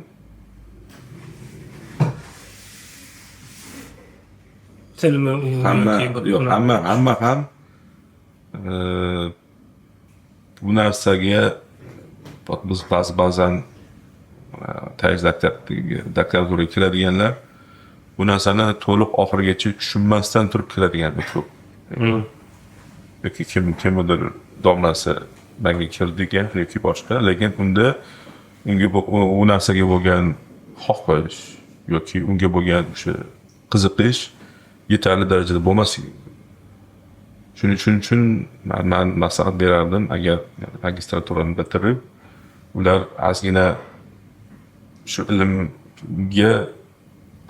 S3: Tilmi u
S1: Hamma
S3: yoki bir
S1: yo'q, hamma ham bu narsaga biz ba'zan tez doktoranturaga kiradiganlar bu narsani to'liq oxirigacha tushunmasdan turib kiradiganlar ko'p. Yoki kimnidir domlasi manga kirdi ekan yoki boshqa, lekin unda unga u narsaga bo'lgan xohish yoki unga bo'lgan o'sha qiziqish yetarli darajada bo'lmasligi mumkin. Shuning uchun man maslahat berardim, agar magistraturani bitirib, ular ozgina shu ilmga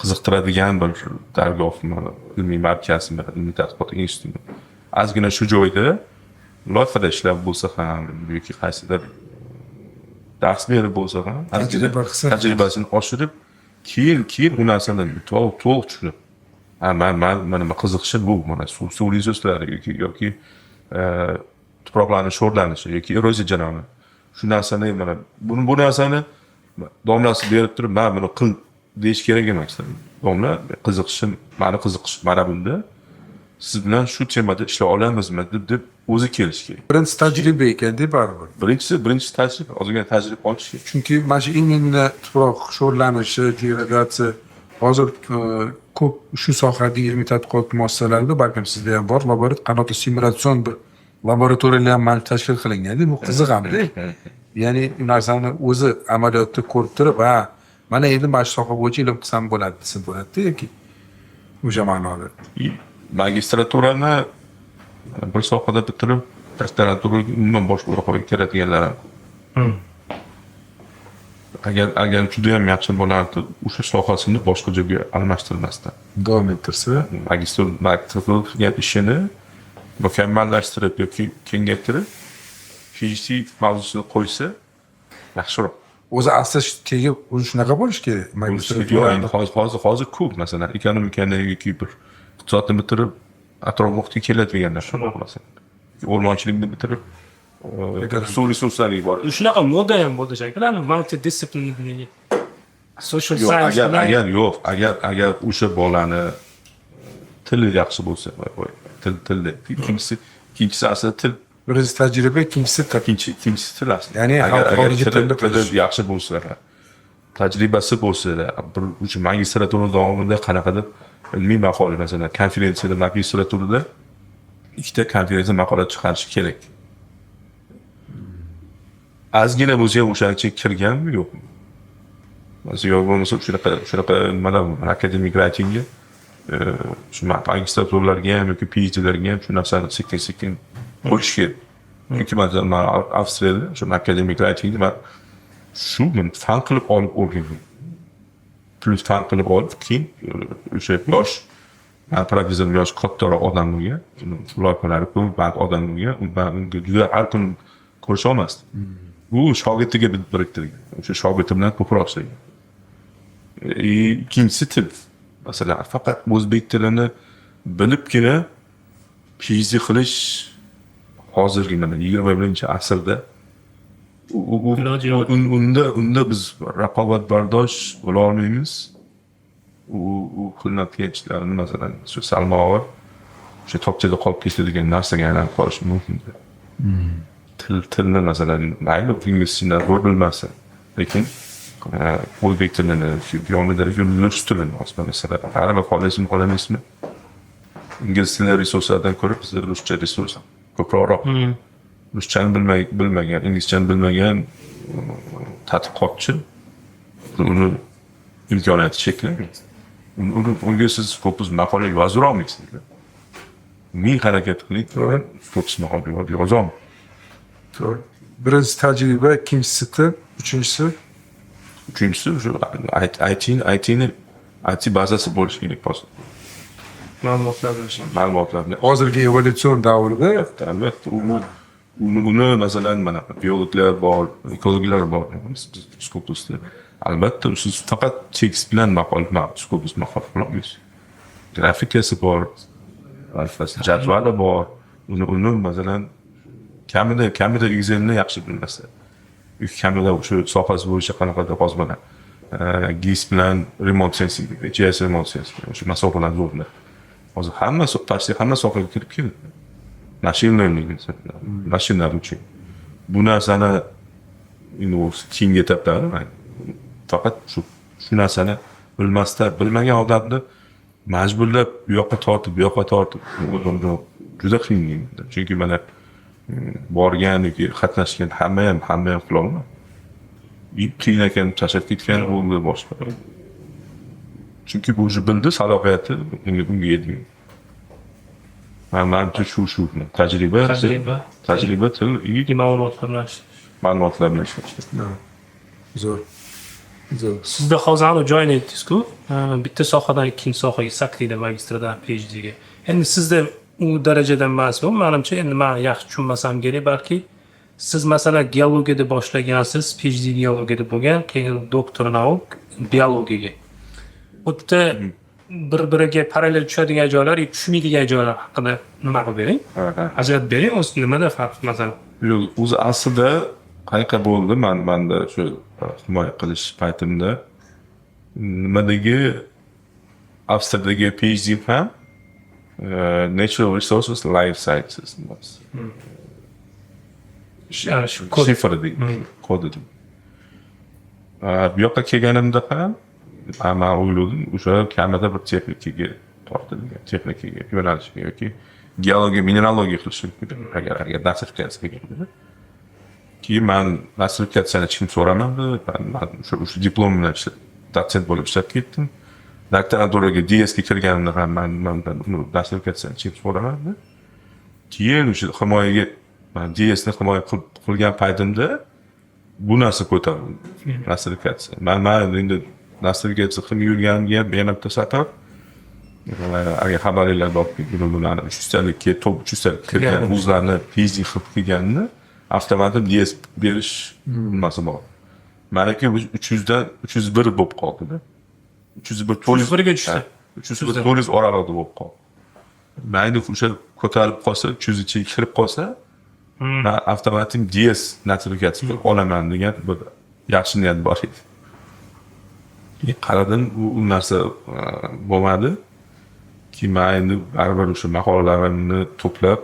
S1: qiziqtiradigan bir dargohmi, ilmiy markazmi, ilmiy tadqiqot institutimi, ozgina shu joyda loyihada ishlab bo'lsa ham yoki qaysidir dars berib bo'lsa ham, ozgina
S2: Tajriba qilsa.
S1: Tajribasini oshirib, keyin u narsani to'liq tushunib, ha, man mana qiziqishim bu, mana suv resurslari yoki tuproqlarni sho'rlanishi yoki eroziya jarayoni, shu narsani, mana buni, bu narsani domlasi berib turib, man buni qil deyish kerak emas. Domla, qiziqishim, mani qiziqishim mana bunda, siz bilan shu temada ishlay olamizmi deb o'zi kelishi kerak.
S2: Birinchisi tajriba ekanda baribir.
S1: Birinchisi tajriba, ozgina tajriba olish kerak.
S2: Chunki mana shu именно tuproq sho'rlanishi, degradatsiya hozir ko'p shu sohadagi ilmiy tadqiqot muassasalarida, balkim sizda ham bor, laborator qanaqa simulyatsion bir Laboratoriyalar ham mana tashkil qilinganda, bu qiziq hamda. Ya'ni u narsani o'zi amaliyotda ko'rib turib, ha, mana endi mana shu soha bo'yicha ilm qilsam bo'ladi desa bo'ladida yoki o'sha ma'noda.
S1: Magistraturani bir sohada bitirib, doktoranturaga umuman boshqa sohaga kiradiganlar ham. Agar juda ham yaxshi bo'lardi, o'sha sohasini boshqa joyga almashtirmasdan.
S2: Davom ettirsa,
S1: Magistratura qilgan ishini mukammallashtirib yoki kengaytirib, PhD mavzusini qo'ysa yaxshiroq.
S2: O'zi asli tegi o'zi shunaqa bo'lishi kerak.
S1: Yo'q, endi hozir ko'p, masalan, ekonomikani yoki bir iqtisodni bitirib, atrof muhitga keladiganlar shunaqa, masalan. O'rmonchilikni bitirib, suv resurslariga boradi.
S3: Shunaqa moda ham bo'ldi shekilli, multidisciplinary social
S1: Yo'q,
S3: science
S1: agar
S3: bilan.
S1: Agar yo'q, agar o'sha bolani tili yaxshi bo'lsa, voy, til tilni ikkinchisi aslida til.
S2: Birinchisi tajriba, ikkinchisi til.
S1: Ikkinchisi til aslida.
S2: Ya'ni
S1: Agar
S2: xorijiy tilni
S1: tili
S2: bilish.
S1: yaxshi bo'lsa, tajribasi bo'lsa, bir o'sha magistratura davomida qanaqadir ilmiy maqola, masalan, konferensiyada, magistraturada ikkita konferensiya maqola chiqarishi kerak. Ozgina bo'lsa ham o'shancha kirganmi, yo'qmi? Masalan, yo'q bo'lmasa shunaqa nimalar bor, akademik writingga shu magistraturalarga ham yoki PhDlarga ham shu narsani sekin sekin qo'yish kerak. Chunki masalan, man Avstriyada shu akademik writingni man shu fan qilib olib o'rgandim. Plyus fan qilib olib, keyin o'sha yosh, man professor yosh kattaroq odam bo'lgan, loyihalari ko'p, band odam bo'lgan, man unga juda har kun ko'risha olmasdim. U shogirdiga biriktirgan. O'sha shogirdi bilan ko'proq ishlagan. И ikkinchisi til. Masalan, faqat o'zbek tilini bilibgina PhD qilish hozirgi mana 21-asrda
S3: Iloji yo'q.
S1: unda biz raqobatbardosh bo'la olmaymiz. U qilinadigan ishlarni, masalan, shu salmog'i o'sha tokchada qolib ketadigan narsaga aylanib qolishi mumkin. Tilni, masalan, mayli, inglizchani zo'r bilmasin, lekin o'zbek tilini yonida rus tilini hozir, masalan, baribir xohlaysizmi, xohlamaysizmi, ingliz tili resurslaridan ko'ra bizda ruscha resurs ko'proqroq. Ruschani bilmagan, inglizchani bilmagan tadqiqotchi, uni imkoniyati cheklangan. Unga siz ko'p maqola yozdira olmaysiz. Ming harakat qiling, ko'p maqola yozolmaysiz.
S2: To'g'ri. Birinchisi tajriba, ikkinchisi til, uchinchisi?
S1: Uchinchisi o'sha ITni IT bazasi bo'lishi kerak hozir.
S3: Ma'lumotlar bo'lishi.
S1: Ma'lumotlarni.
S2: Hozirgi evolyutsion davrda.
S1: Albatta, uni masalan, mana biologlar bor, ekologlar bor Scopusda. Albatta, siz faqat tekst bilan maqola, Scopus maqola qila olmaysiz. Grafikasi bor, alfasi, jadvali bor. Uni masalan, kamida Excelni yaxshi bilmasa, kamida o'sha sohasi bo'yicha qanaqadir hozir mana GIS bilan remote sensing, GIS remote sensing, o'sha masofalarni zo'rlar. Hozir hamma почти hamma sohaga kirib keldi. Machine learning, machine learning. Bu narsani endi u keyingi etaplari, faqat shu narsani bilmasdan, bilmagan odamni majburlab bu yoqqa tortib, bu yoqqa tortib juda qiyin. Chunki mana borgan yoki qatnashgan hamma ham qilolmaydi. Qiyin ekan, tashlab ketgan bo'ldi boshqa. Chunki bu уже bildi, salohiyati unga yetgan. Manimcha shu tajriba,
S3: Tajriba.
S1: tajriba, til
S3: И ma'lumotlar bilan ishlash.
S1: Ma'lumotlar bilan ishlash.
S2: Zo'r. Zo'r.
S3: Sizda hozir anavi joyini aytdingiz-ku, bitta sohadan ikkinchi sohaga sakraydi, magistrdan PhDga. Endi sizda u darajada emas bu, manimcha, endi man yaxshi tushunmasam kerak, balki siz, masalan, geologiyada boshlagansiz, PhD geologiyada bo'lgan, keyin доктор наук biologiyaga. U yerda bir biriga parallel tushadigan joylar, tushmaydigan joylar haqida nima qilib bering? Ajratib bering, o'zi nimada farq, masalan?
S1: Yo'q, o'zi aslida qanaqa bo'ldi, manda shu himoya qilish paytimda nimadagi, Avstriyadagi PhD ham Natural Resources Life Sciences.
S3: Shu kod.
S1: Shifr deydi, kodi deydi. Bu yoqqa kelganimda ham man o'yladim, o'sha kamida bir texnikaga tortilgan, texnikaga yo'nalishiga yoki Geologiya, mineralogiya qilish mumkin, agar nostrifikatsiya qilganda. Keyin man nostrifikatsiyani hech kim so'ramadi. Man o'sha diplom bilan dotsent bo'lib ishlab ketdim. Doktoranturaga DSga kirganimda ham man nostrifikatsiyani hech kim so'ramadi. Keyin o'sha himoyaga, man DSni himoya qilgan paytimda bu narsa ko'tarildi, nostrifikatsiya. Man endi nostrifikatsiya qilmay yurganimga ham yana bitta sabab, agar xabaringlar borki, bularni 300talikka, top 300talik kirgan vuzlarni PhD qilib kelganini avtomatik DS berish nimasi bor. Maniki 300dan 301 bo'lib qoldida, 301.
S3: 301 ga tushdi.
S1: 301, 400 oralig'ida bo'lib qoldi. Man endi o'sha ko'tarilib qolsa, 300 ichiga kirib qolsa, man avtomatik DS nostrifikatsiya qilib olaman degan bir yaxshi niyat bor edi. Keyin qaradim, u narsa bo'lmadi. Keyin man endi baribir o'sha maqolalarimni to'plab,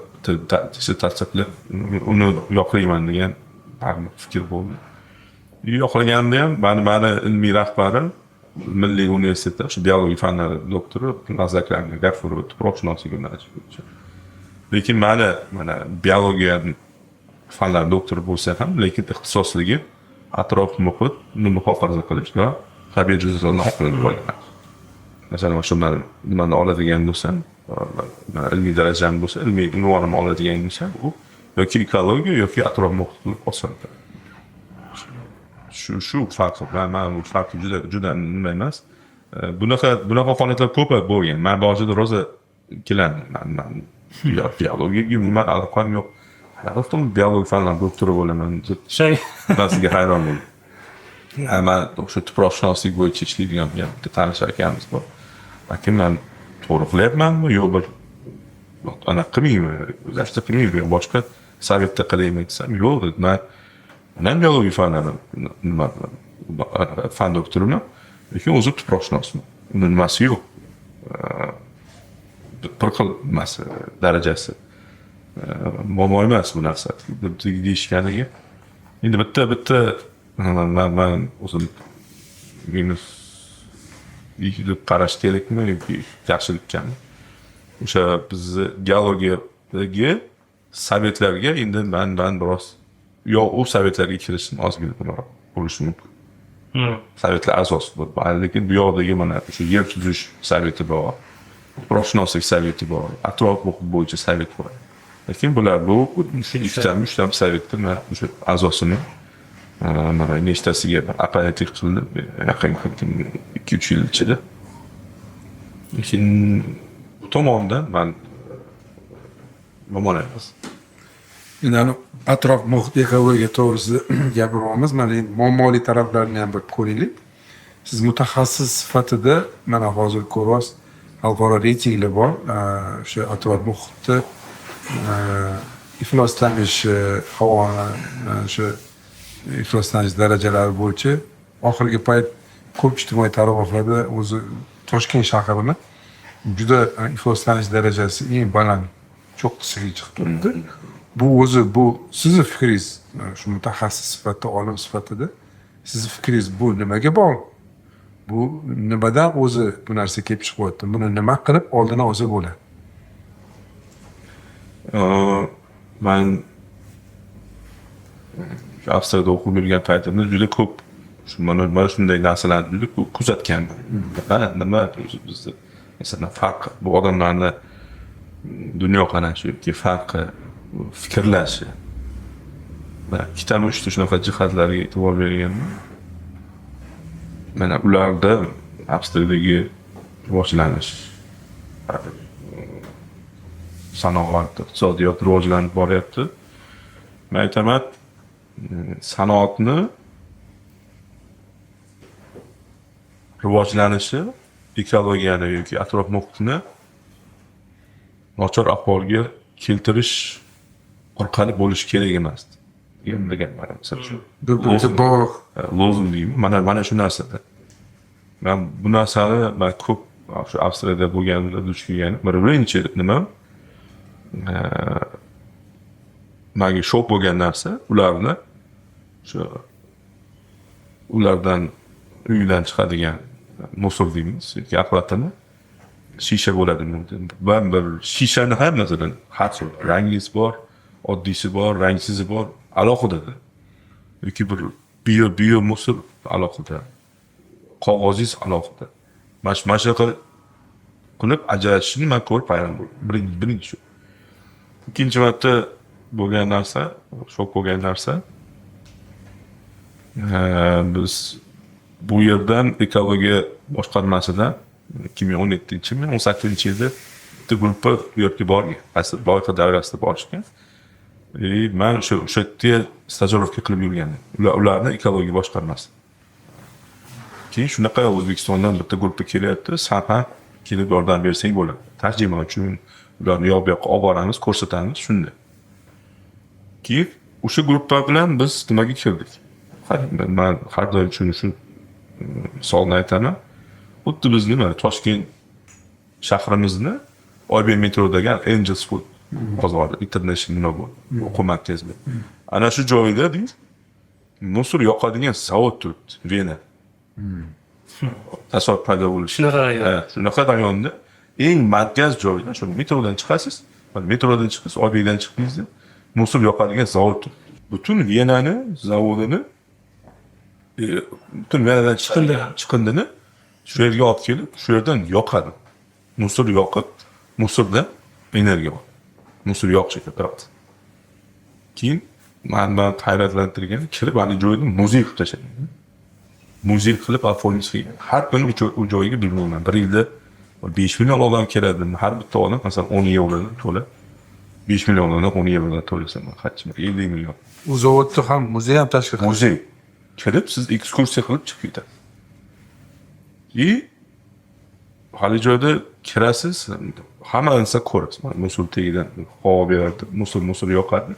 S1: dissertatsiya qilib, uni yoqlayman degan baribir fikr bo'ldi. Yoqlaganimda ham mani ilmiy rahbarim Milliy universitetda o'sha biologiya fanlari doktori Nazar Gafurov, tuproqshunoslik yo'nalishi bo'yicha. Lekin mani mana biologiya fanlari doktori bo'lsa ham, lekin ixtisosligi atrof muhitni muhofaza qilish va tabiiy resurslarni rivojlanish. Masalan, o'sha man nimani oladigan bo'lsam, ilmiy darajam bo'lsa, ilmiy unvonimni oladigan bo'lsam, u yoki ekologiya, yoki atrof muhit qilib olsam. Shu farqi, man bu farqi juda juda nima emas. Bunaqa holatlar ko'p bo'lgan. Man boshida rosa ikkilandim. Man biologiyaga umuman aloqam yo'q. Qanaqa biologiya fanlari doktori bo'laman deb narsaga hayron bo'ldim. Man o'sha tuproqshunoslik bo'yicha ishlaydigan bitta tanish akamiz bor. Aka, man to'g'ri qilyapmanmi, yo'q bir anaqa qilmaymi, o'zlashtirib qilmaymi, boshqa совет da qilaymi desam, yo'q dedi. Man ham biologiya fanlari nima fan doktoriman, lekin o'zim tuproqshunosman. Uni nimasi yo'q. Bir xil nimasi, darajasi. Muammo emas bu narsa deb deyishganiga. Endi bitta man o'zim minus deb qarash kerakmi yoki yaxshilikkami? O'sha bizni geologiyadagi совет larga endi man biroz yo u совет larga kirishim ozgina bo'lishi mumkin. Совет lar a'zosi bo'lib, lekin bu yoqdagi mana o'sha yer tuzish совет i bor, tuproqshunoslik совет i bor, atrof muhit bo'yicha совет bor. Lekin bular bu ikkitami, uchtami совет da man o'sha a'zosini mana nechtasiga opponentlik qildim yaqin 2-3 yil ichida. Lekin bu tomondan man yomon emas.
S2: Endi ani atrof muhit, ekologiya to'g'risida gapiryapmiz. Mana endi muammoli taraflarini ham bir ko'raylik. Siz mutaxassis sifatida mana hozir ko'ryapsiz, xalqaro reytinglar bor. O'sha atrof muhitni ifloslanish, havoni o'sha ifloslanish darajalari bo'yicha oxirgi payt ko'p ijtimoiy tarmoqlarda o'zi Toshkent shahrini juda ifloslanish darajasi eng baland cho'qqisiga chiqib turibdi. Bu o'zi, bu sizni fikringiz, shu mutaxassis sifatida, olim sifatida sizni fikringiz, bu nimaga bog'liq? Bu nimadan o'zi bu narsa kelib chiqyapti? Buni nima qilib oldini olsa bo'ladi?
S1: Man Avstriyada o'qib yurgan paytimda juda ko'p shu mana shunday narsalarni juda ko'p kuzatganman. Nima o'zi bizni, masalan, farq, bu odamlarni dunyoqarashi yoki farqi, fikrlashi. Va ikkitami, uchta shunaqa jihatlarga e'tibor berganman. Mana ularda Avstriyadagi rivojlanish, sanoat, iqtisodiyot rivojlanib boryapti. Man aytaman, sanoatni rivojlanishi ekologiyani yoki atrof muhitni nochor ahvolga keltirish orqali bo'lishi kerak emas degan mana misol uchun.
S2: Bir-biriga bog'liq.
S1: Lozung deymi, mana shu narsada. Man bu narsani man ko'p shu Avstriyada bo'lganimda duch kelganim. Birinchi nima, manga shok bo'lgan narsa, ularni o'sha ulardan uydan chiqadigan мусор deymiz yoki axlatini Shisha bo'ladi. Va bir shishani ham, masalan, har xil rangisi bor, oddiysi bor, rangsizi bor, alohida, yoki bir bio мусор alohida, qog'ozingiz alohida. Mana shunaqa qilib ajratishni man ko'rib hayron bo'ldim. Birinchi shu. Ikkinchi marta bo'lgan narsa, shok bo'lgan narsa, biz bu yerdan, ekologiya boshqarmasidan 2017-mi, 18-yilda bitta gruppa u yerga borgan, qaysi loyiha doirasida borishgan. И man o'sha yerda stajirovka qilib yurgandim. Ularni ekologiya boshqarmasi. Keyin shunaqa O'zbekistondan bitta gruppa kelyapti, san ham kelib yordam bersang bo'ladi, tarjima uchun ularni u yoq bu yoqqa olib boramiz, ko'rsatamiz shunda. Keyin o'sha gruppa bilan biz nimaga kirdik? Man har doim shuni, shu misolni aytaman. Xuddi bizni mana Toshkent shahrimizni Oybek metrodagi Angel School bozori, international nima bu, o'quv markazi, ana shu joyda deydi, мусор yoqadigan zavod turibdi Vena. Tasodif paydo bo'lishi.
S3: Shunaqa rayon.
S1: Ha, shunaqa rayonda, eng markaz joyda, shu metrodan chiqasiz, mana metrodan chiqasiz, Oybekdan chiqdingizda, мусор yoqadigan zavod turibdi. Butun Venani zavodini, butun Venadan
S3: Chiqindi.
S1: chiqindini shu yerga olib kelib, shu yerdan yoqadi. Мусор yoqib, мусор dan energiya oladi. Мусор yoqish turadi. Keyin man hayratlantirgan, kirib ana joyni muzey qilib tashlagan, muzey qilib оформить qilgan. Har kuni u joyga, bilmayman, bir yilda 5 million odam keladi. Har bitta odam, masalan, 10 yevrodan to'lab, 5 milliondan 10 yevrodan to'lasa, qancha, 50 million.
S2: U zavodda ham muzey ham tashkil qilgan.
S1: Muzey, kirib siz ekskursiya qilib chiqib ketasiz. И hali joyda kirasiz, hamma narsa ko'rasiz. Mana мусор tagidan havo beradi, мусор yoqadi,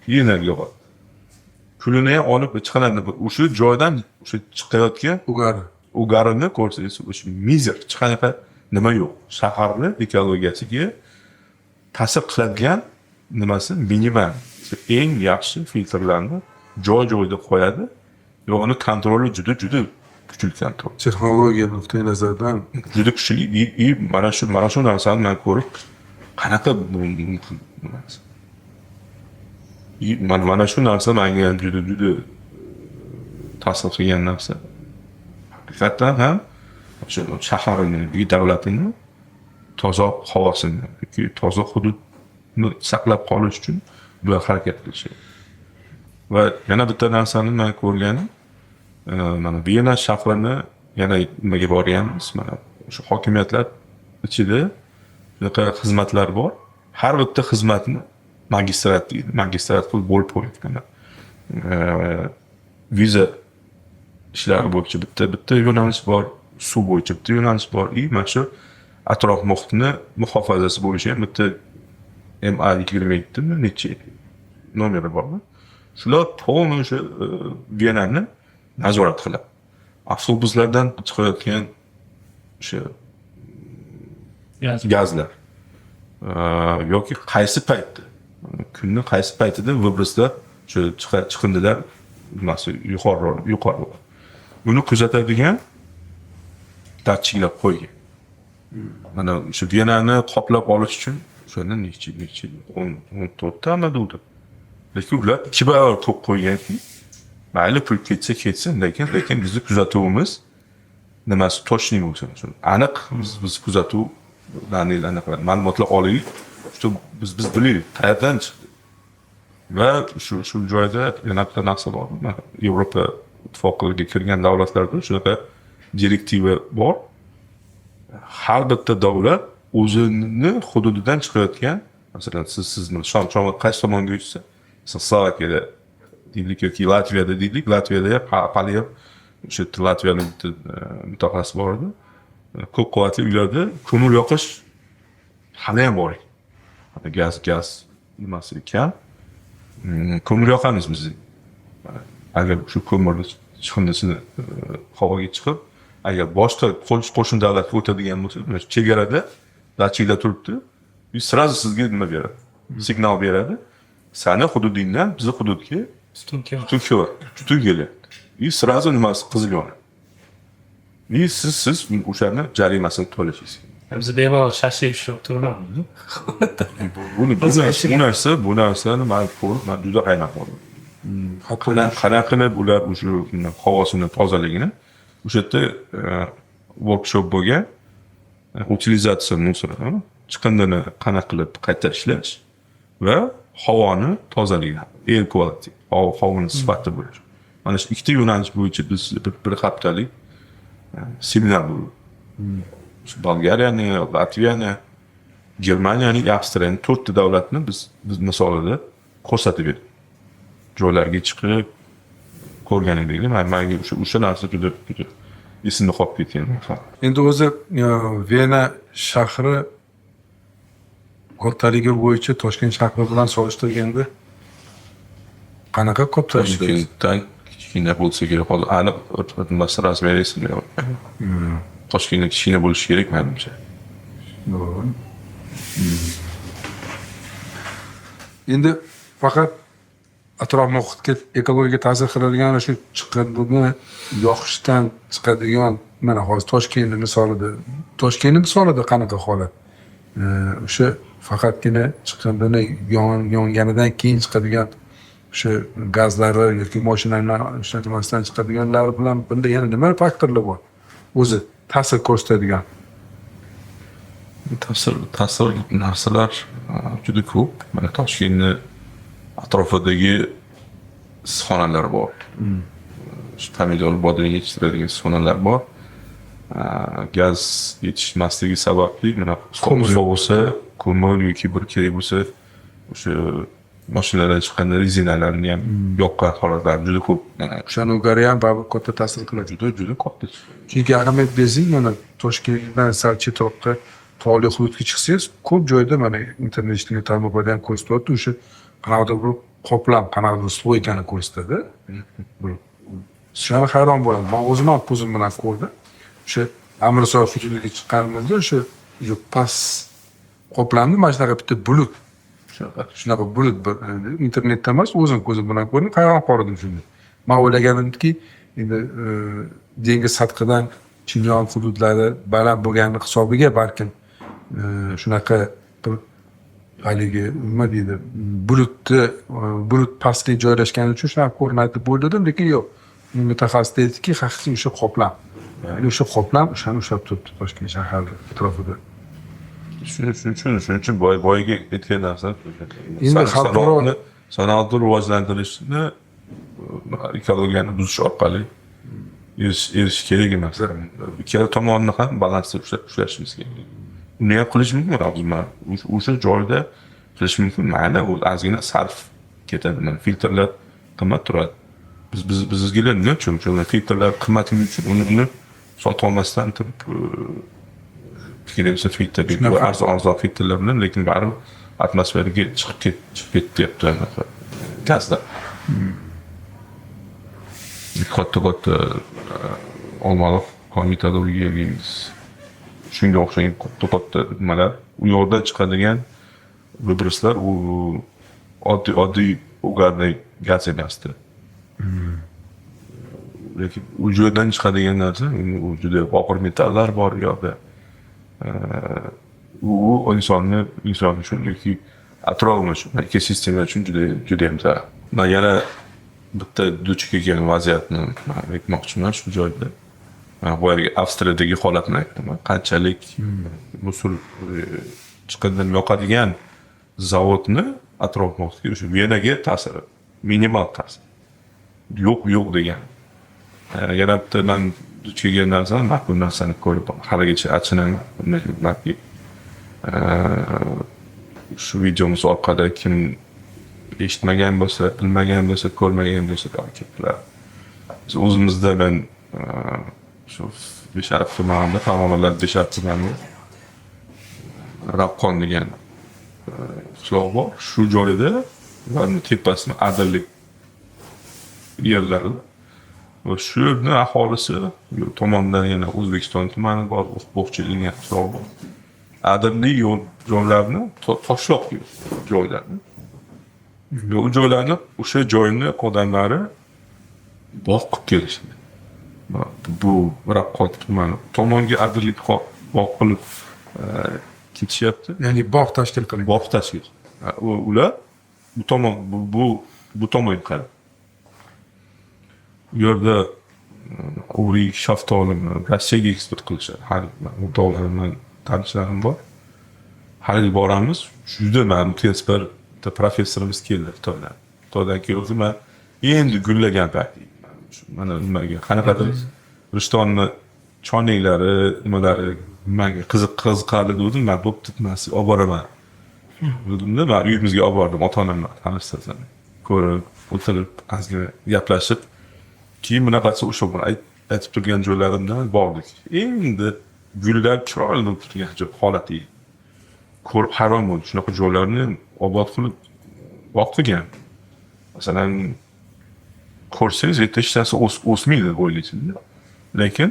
S1: energiya yoqadi, kulini ham olib chiqadi o'sha joydan, o'sha chiqayotgan
S2: Ugari.
S1: Угар ini ko'rsangiz, o'sha мизер, hech qanaqa nima yo'q. Shaharni ekologiyasiga ta'sir qiladigan nimasi minimal. Eng yaxshi filtrlarni joy joyida qo'yadi va uni kontroli juda juda kuchli kontrol.
S2: Texnologiya nuqtai nazaridan
S1: Juda kuchli. И mana shu narsani man ko'rib, qanaqa bu mumkin bu narsa? И mana shu narsa menga juda juda ta'sir qilgan narsa. Haqiqatdan ham o'sha shaharni yoki davlatini toza havosini yoki toza hududni saqlab qolish uchun bular harakat qilishadi. Va yana bitta narsani man ko'rganim, mana Vena shahrini, yana nimaga borganmiz, mana o'sha hokimiyatlar ichida shunaqa xizmatlar bor. Har bitta xizmatni magistrat deydi, magistrat qilib bo'lib qo'ygan. Viza ishlari bo'yicha bitta yo'nalish bor, suv bo'yicha bitta yo'nalish bor и mana shu atrof muhitni muhofazasi bo'yicha ham bitta MA 27mi, nechi nomeri bormi, shular полный o'sha Venani nazorat qiladi. Avtobuslardan chiqayotgan o'sha
S3: Gaz.
S1: gazlar yoki qaysi paytda, kunni qaysi paytida выброс lar, shu chiqindilar nimasi yuqori yuqori bo'ladi, buni kuzatadigan datchiklar qo'ygan. Mana shu Venani qoplab olish uchun o'shanda necha, 14 tami degdi, lekin ular ikki barobar ko'p qo'yganki, mayli, pul ketsa ketsin, lekin bizni kuzatuvimiz nimasi точный bo'lsin, aniq biz kuzatuv anaqa ma'lumotlar olaylik, что biz bilaylik qayerdan chiqdi. Va shu joyda yana bitta narsa bor. Mana Yevropa Ittifoqiga kirgan davlatlarda shunaqa direktiva bor: har bitta davlat o'zini hududidan chiqayotgan, masalan, siz shom qaysi tomonga yursa, masalan, Slovakiyada deylik yoki Latviyada deylik, Latviyada ham hali ham o'sha yerda Latviyani bitta mutaxassis bor edi, ko'p qavatli uylarda ko'mir yoqish hali ham bor ekan, gaz nimasi ekan. Ko'mir yoqamiz biz. Agar shu ko'mirni chiqindisini havoga chiqib, agar boshqa qo'shni davlatga o'tadigan bo'lsa, mana shu chegarada datchiklar turibdi и сразу sizga nima beradi, signal beradi: sani hududingdan bizni hududga
S3: Tutun kelyapti.
S1: Tutun kelyapti, tutun kelyapti. И сразу nimasi qizil yonadi и siz o'shani jarimasini to'lashingiz kerak.
S3: Biz bemalol shashlik pishirib o'tiramiz.
S1: Bu narsani man ko'rib, man juda hayron qoldim. Qanaqa qilib ular o'sha havosini tozaligini, o'sha yerda workshop bo'lgan, utilizatsiya мусора, chiqindini qanaqa qilib qayta ishlash va havoni tozaligi, air quality, havoni sifati bo'yicha. Mana shu ikkita yo'nalish bo'yicha biz bir haftalik seminar bo'ldi. Shu Bolgariyani, Latviyani, Germaniyani, Avstriyani, to'rtta davlatni biz misolida ko'rsatib berdik. Joylarga chiqib ko'rgan edik. Manga o'sha narsa juda juda esimda qolib ketgan.
S2: Endi o'zi Vena shahri kattaligi bo'yicha Toshkent shahri bilan solishtirganda qanaqa katta?
S1: Toshkentdan kichkina bo'lsa kerak, hozir aniq nimasi razmeri esimda yo'q. Toshkentdan kichkina bo'lishi kerak menimcha.
S2: To'g'ri. Endi faqat atrof muhitga, ekologiyaga ta'sir qiladigan shu chiqindini yoqishdan chiqadigan, mana hozir Toshkentni misolida qanaqa holat? O'sha faqatgina chiqindini yonganidan keyin chiqadigan o'sha gazlari yoki mashinalar o'sha nimasidan chiqadiganlari bilan bunda yana nima faktorlar bor o'zi ta'sir ko'rsatadigan?
S1: Ta'sir narsalar juda ko'p. Mana Toshkentni atrofidagi issiqxonalar bor. Shu pomidor, bodring yetishtiradigan issiqxonalar bor. Gaz yetishmasligi sababli mana
S2: Ko'mir.
S1: sovisa ko'mir yoki bir kerak bo'lsa o'sha mashinalardan chiqqan rezinalarni ham yoqqan holatlar juda ko'p.
S2: O'shani ugari ham baribir katta ta'sir qiladi.
S1: Juda juda katta.
S2: Chunki ahamiyat bersang, mana Toshkentdan sal chetroqqa, tog'li hududga chiqsangiz, ko'p joyda, mana internet ijtimoiy tarmoqlarda ham ko'rsatyapti, o'sha qanaqadir bir qoplam, qanaqadir слойка ni ko'rsatadi. Shuni hayron bo'laman man, o'zim ham ko'zim bilan ko'rdim. O'sha Amirsoy hududiga chiqqanimizda o'sha past qoplamni mana shunaqa bitta bulut, shunaqa bulut bir internetda emas, o'zim ko'zim bilan ko'rdim, hayron qoldim shunda. Man o'ylaganimki, endi dengiz sathidan Chimyon hududlari baland bo'lgani hisobiga balkim shunaqa bir haligi, nima deydi, bulutni bulut pastlik joylashgani uchun shunaqa ko'rinadi deb o'yladim, lekin yo'q, mutaxassis dediki, haqiqiy o'sha qoplam, ya'ni o'sha qoplam o'shani ushlab turibdi Toshkent shahari atrofida.
S1: Shuning uchun boyagi aytgan narsa
S2: Endi
S1: sanoatni rivojlantirishni ekologiyani buzish orqali erishish kerak emas. Ikkala tomonni ham balansda ushlashimiz kerak. Uni ham qilish mumkin hozir, man o'sha joyda qilish mumkin. Mayli, u ozgina sarf ketadi. Mana filtrlar qimmat turadi. Biz bizga nima uchun o'sha filtrlar qimmatligi uchun uni sotib olmasdan turib, kerak bo'lsa filtr
S2: Shunaqa.
S1: arzon filtrlar bilan, lekin baribir atmosferaga chiqib ketyapti anaqa gazlar. Katta katta Olmaliq kon-metallurgiya shunga o'xshagan katta katta nimalar, u yoqda chiqadigan выброс lar u oddiy угарный gaz emasdi. Lekin u joydan chiqadigan narsa, u juda og'ir metallar bor u yoqda. U inson uchun yoki atrof uchun, ekosistema uchun juda judayam zarar. Man yana bitta duch kelgan vaziyatni man aytmoqchiman shu joyda. Man boyagi Avstriyadagi holatni aytdim. Qanchalik мусор, chiqindini yoqadigan zavodni atrof muhitga, o'sha Venaga ta'siri minimal ta'sir. Yo'q, yo'q degan. Yana bitta man duch kelgan narsani, man bu narsani ko'rib haligacha achinaman. Balki shu videomiz orqali kim eshitmagan bo'lsa, bilmagan bo'lsa, ko'rmagan bo'lsa, balki bilar. Biz o'zimizda man shu Beshariq tumanida, Farg'onalar Beshariq tumanida Rabqon degan qishloq bor. Shu joyda ularni tepasini adirlik yerlari va shu yerni aholisi, bu tomondan yana O'zbekiston tumani bor, Bo'xchi degan qishloq bor. Adirli yo'l joylarni, toshloq joylarni. U joylarni, o'sha joyni odamlari bog' qilib kelishdi. Bu Rabqon tumani tomonga adirlik bog' qilib Ketishyapti.
S2: Ya'ni bog' tashkil qilingan.
S1: Bog' tashkil. Ular bu tomon, bu tomonga qarab. U yerda o'rik, shaftolini Rossiyaga eksport qilishadi. Har o'rtoqlarim bilan tanishlarim bor. Har yil boramiz. Juda man tez bitta professorimiz keldi Xitoydan. Xitoydan keldi, man endi gullagan payt. Mana nimaga qanaqadir Rishtonni choynaklari, nimalari manga qiziqarli dedim. Man bo'pti, man sizga olib boraman dedimda, man uyimizga olib bordim, ota onam tanishtirdim. Ko'rib, o'tirib, ozgina gaplashib, keyin bunaqasi o'sha aytib turgan joylarimdan bordik. Endi gullar chiroyli bo'lib turgan joy holati. Ko'rib hayron bo'ldim. Shunaqa joylarni obod qilib bog' qilgan. Masalan, ko'rsangiz, yerda hech narsa o'smaydi deb o'ylaysiz. Lekin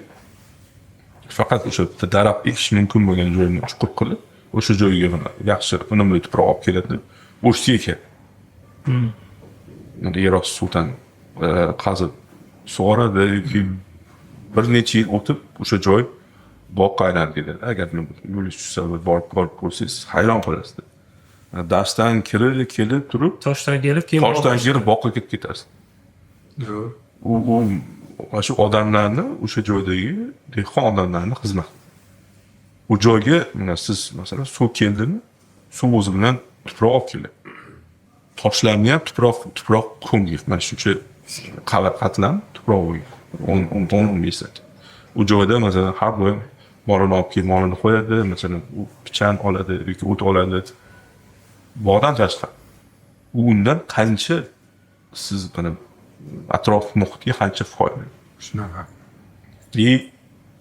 S1: faqat o'sha bitta daraxt ekish mumkin bo'lgan joyni chuqur qilib, o'sha joyga mana yaxshi unumli tuproq olib keladi. O'sha ekadi. Yer osti suvdan qazib sug'oradi yoki bir necha yil o'tib o'sha joy boqqa aylanib ketadi. Agar yo'lingiz tushsa, borib ko'rsangiz, hayron qolasiz. Darsdan kirib kelib turib,
S3: toshdan kelib, keyin
S1: toshdan kirib boqqa ketib ketasiz.
S2: Yo'q.
S1: U mana shu odamlarni, o'sha joydagi dehqon odamlarni xizmati. U joyga mana siz, masalan, suv keldimi, suv o'zi bilan tuproq olib keladi. Toshlarni ham tuproq ko'mgan. Mana shuncha qavat qatlam tuproq bo'lgan. 10 15 santim. U joyda masalan har doim molini olib kelib, molini qo'yadi, masalan, u pichan oladi yoki o't oladi. Bog'dan tashqari. U undan qancha siz mana atrof muhitga qancha foyda.
S2: Shunaqa.
S1: И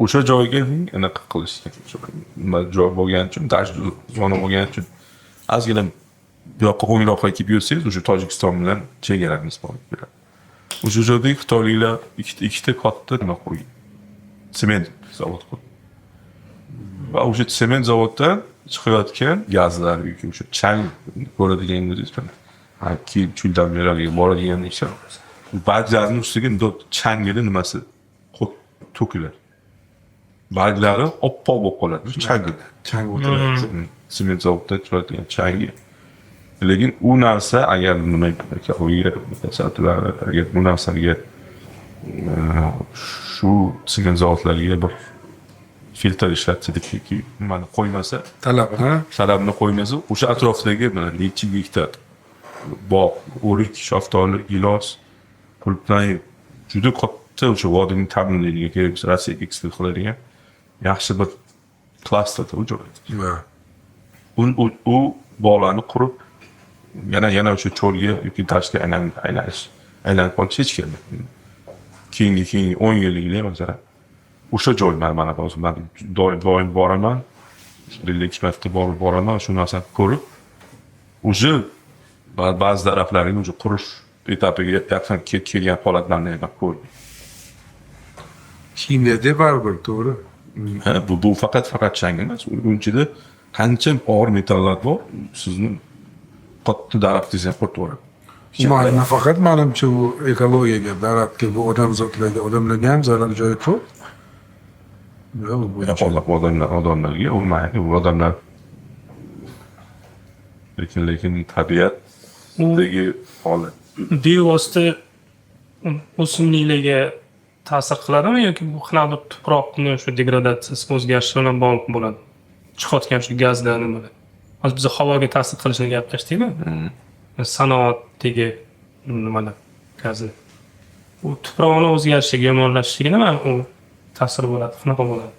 S1: o'sha joyga anaqa qilishgan. O'sha nima joy bo'lgani uchun, dashт zona bo'lgani uchun ozgina bu yoqqa o'ngroqqa kelib yursangiz, o'sha Tojikiston bilan chegaramiz bor. O'sha joydagi xitoyliklar ikkita katta nima qurgan. Sement zavod qurgan. Va o'sha sement zavoddan chiqayotgan gazlar yoki o'sha chang ko'radigan o'zingiz, ha, keyin cho'ldan beriga boradigan ishlar. Barglarning ustiga changini nimasi to'kiladi. Barglari oppoq bo'lib qoladi, changida.
S2: Chang o'tiradi.
S1: Sement zavoddan chiqayotgan changi. Lekin u narsa agar nima ekologiya mutasaddilari agar bu narsaga shu sement zavodlariga bir filtr ishlatsa deb yoki nimani qo'ymasa,
S2: Talab, ha?
S1: talabni qo'ymasa, o'sha atrofdagi mana necha gektar bog', o'rik, shaftoli, gilos, qulupnay juda katta o'sha vodiyni ta'minlaydigan, kerak bo'lsa Rossiyaga eksport qiladigan yaxshi bir klaster u joy.
S2: Va
S1: U bog'larni qurib, yana o'sha cho'lga yoki dashtga aylanib qolish hech kelmaydi. Keyingi 10 yillikda masalan o'sha joy mana hozir man doim boraman. Yilda 2 marta borib boraman, shu narsani ko'rib, уже ba'zi daraxtlarning уже qurish etapiga yaqin kelgan holatlarni ham ko'rdim.
S2: Ximiyada baribir, to'g'ri.
S1: Ha, bu faqat chang emas. Uning ichida qancha og'ir metallar bor, sizni katta daraxtingizni ham quritib yuboradi.
S2: Umuman nafaqat manimcha bu ekologiyaga, daraxtga, bu odamzodlarga, odamlarga ham zarar joyi ko'p. Yo'q, bu bo'yicha.
S1: Odamlarga u mayli, u odamlar, lekin tabiatdagi holat.
S3: Bevosita o'simliklarga ta'sir qiladimi yoki bu qanaqadir tuproqni shu degradatsiyasi, o'zgarishi bilan bog'liq bo'ladi? Chiqayotgan shu gazlar, nimalar. Hozir biz havoga ta'sir qilishini gaplashdikmi? Sanoatdagi nimalar gazi. U tuproqni o'zgarishiga, yomonlashishiga nima u ta'sir bo'ladi, qanaqa bo'ladi?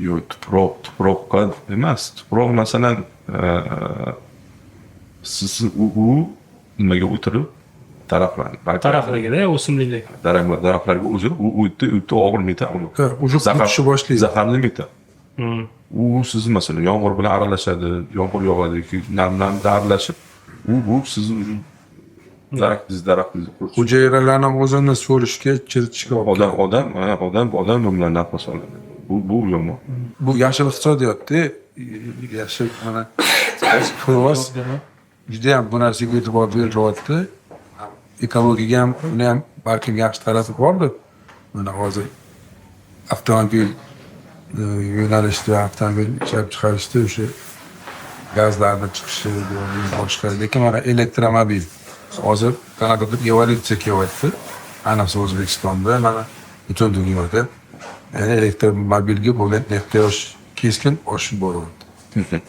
S1: Yo'q, tuproqqa emas. Tuproq masalan, siz u nimaga o'tirib daraxtlarni
S3: Daraxtlarga, o'simliklarga.
S1: Daraxtlarga o'zi u o'ta og'ir metal.
S2: Ha, уже qurishni boshlaydi.
S1: Zaharli metal. U sizni masalan yomg'ir bilan aralashadi, yomg'ir yog'adi yoki nam aralashib, u sizni daraxtingizni quritishadi.
S2: Hujayralarni o'zini so'rishga, chiritishga olib
S1: Odam bu bilan nafas oladi. Bu yomon.
S2: Bu yashil iqtisodiyotda, yashil mana Qirg'iz judayam bu narsaga e'tibor berilyapti. Ekologiyaga ham, uni ham balkim yaxshi tarafi bordir. Mana hozir avtomobil yo'nalishda avtomobil ishlab chiqarishda o'sha gazlarni chiqishi boshqa, lekin mana elektromobil hozir qanaqadir evolyutsiya kelyapti, ayniqsa O'zbekistonda, mana butun dunyoda yani elektromobilga bo'lgan ehtiyoj keskin oshib boryapti.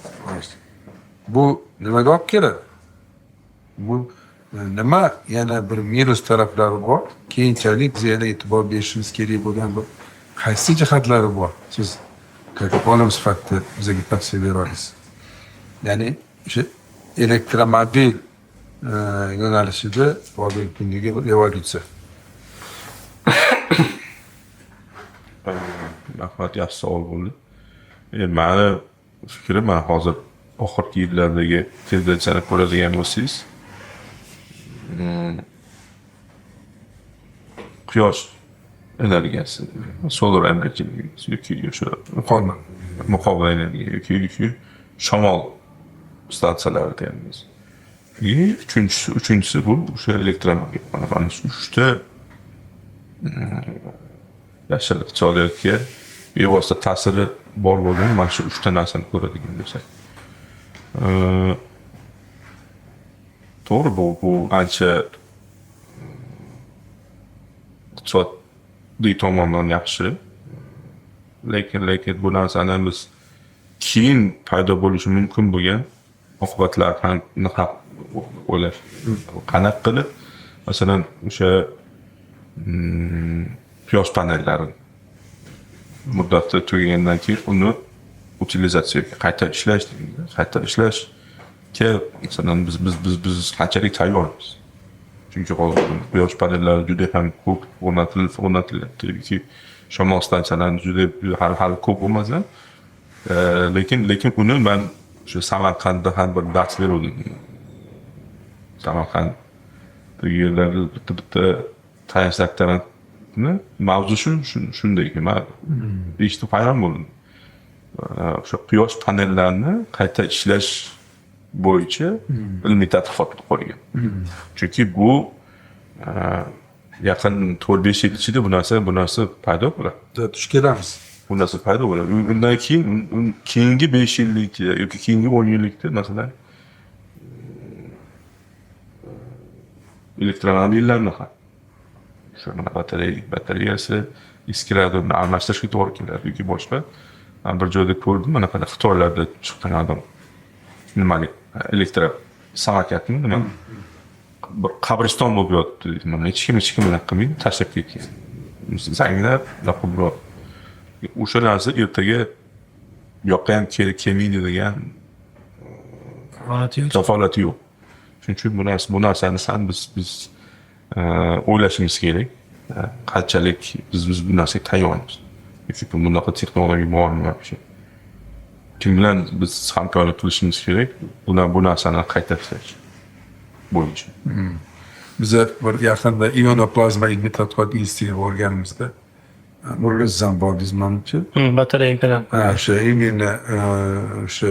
S2: Bu nimaga olib keladi? Bu nima, yana bir minus taraflari bor, keyinchalik biz yana e'tibor berishimiz kerak bo'lgan bir qaysi jihatlari bor? Siz как olim sifatida bizga tavsiya bera olasiz, ya'ni o'sha elektromobil yo'nalishida hozirgi kundagi bir evolyutsiya.
S1: Rahmat, yaxshi savol bo'ldi. Mani fikrim, man hozir oxirgi yillardagi tendensiyani ko'radigan bo'lsangiz, quyosh energiyasi, solar energy yoki o'sha muqobil energiya yoki shamol stansiyalari deymiz. И uchinchisi bu o'sha elektromobil. Mana shu uchta yashil iqtisodiyotga bevosita ta'siri bor bo'lgan mana shu uchta narsani ko'radigan bo'lsak. To'g'ri, bu ancha iqtisodiy tomondan yaxshi. Lekin bu narsani biz keyin paydo bo'lishi mumkin bo'lgan oqibatlar ham o'ylash. Qanaqa qilib, masalan, o'sha quyosh panellari muddati tugagandan keyin uni utilizatsiya, qayta ishlash, qayta ishlashga masalan biz qanchalik tayyormiz? Chunki hozir quyosh panellari juda ham ko'p o'rnatilyapti yoki shamol stansiyalari juda hali ko'p bo'lmasa, lekin uni man o'sha Samarqandda ham bir dars beruvdim. Samarqanddagi yerlarda bitta tayanch doktorantni mavzu shunday, man eshitib hayron bo'ldim. O'sha quyosh panellarini qayta ishlash bo'yicha ilmiy tadqiqot qo'ygan. Chunki bu yaqin 4-5 yil ichida bu narsa paydo bo'ladi.
S2: Tush kelamiz.
S1: Bu narsa paydo bo'ladi. Undan keyin keyingi 5 yillik yoki keyingi 10 yillikda masalan elektromobillarni ham shu batareyasi eskiradi, uni almashtirishga to'g'ri keladi yoki boshqa. Men bir joyda ko'rdim, mana qanday Xitoylarda chiqqan adam nimani elektro samokatni nima bir qabriston bo'lib yotibdi. Mana hech kim bunaqa qilmaydi, tashlab ketgan. Zanglab, bunaqa. O'sha narsa ertaga bu yoqqa ham kelmaydi degan kafolati yo'q. Shuning uchun bu narsani ham biz o'ylashimiz kerak. Qanchalik biz bu narsaga tayyormiz. Yoki bunaqa texnologiya bormi вообще? Kim bilan biz hamkorlik qilishimiz kerak? Bu narsani qayta ishlash bo'yicha.
S2: Biza bir yaqinda ionoplazma ilmiy tadqiqot institutiga borganimizda Nurgaz ham bordingiz manimcha.
S3: Batareyalar.
S2: Ha, o'sha именно o'sha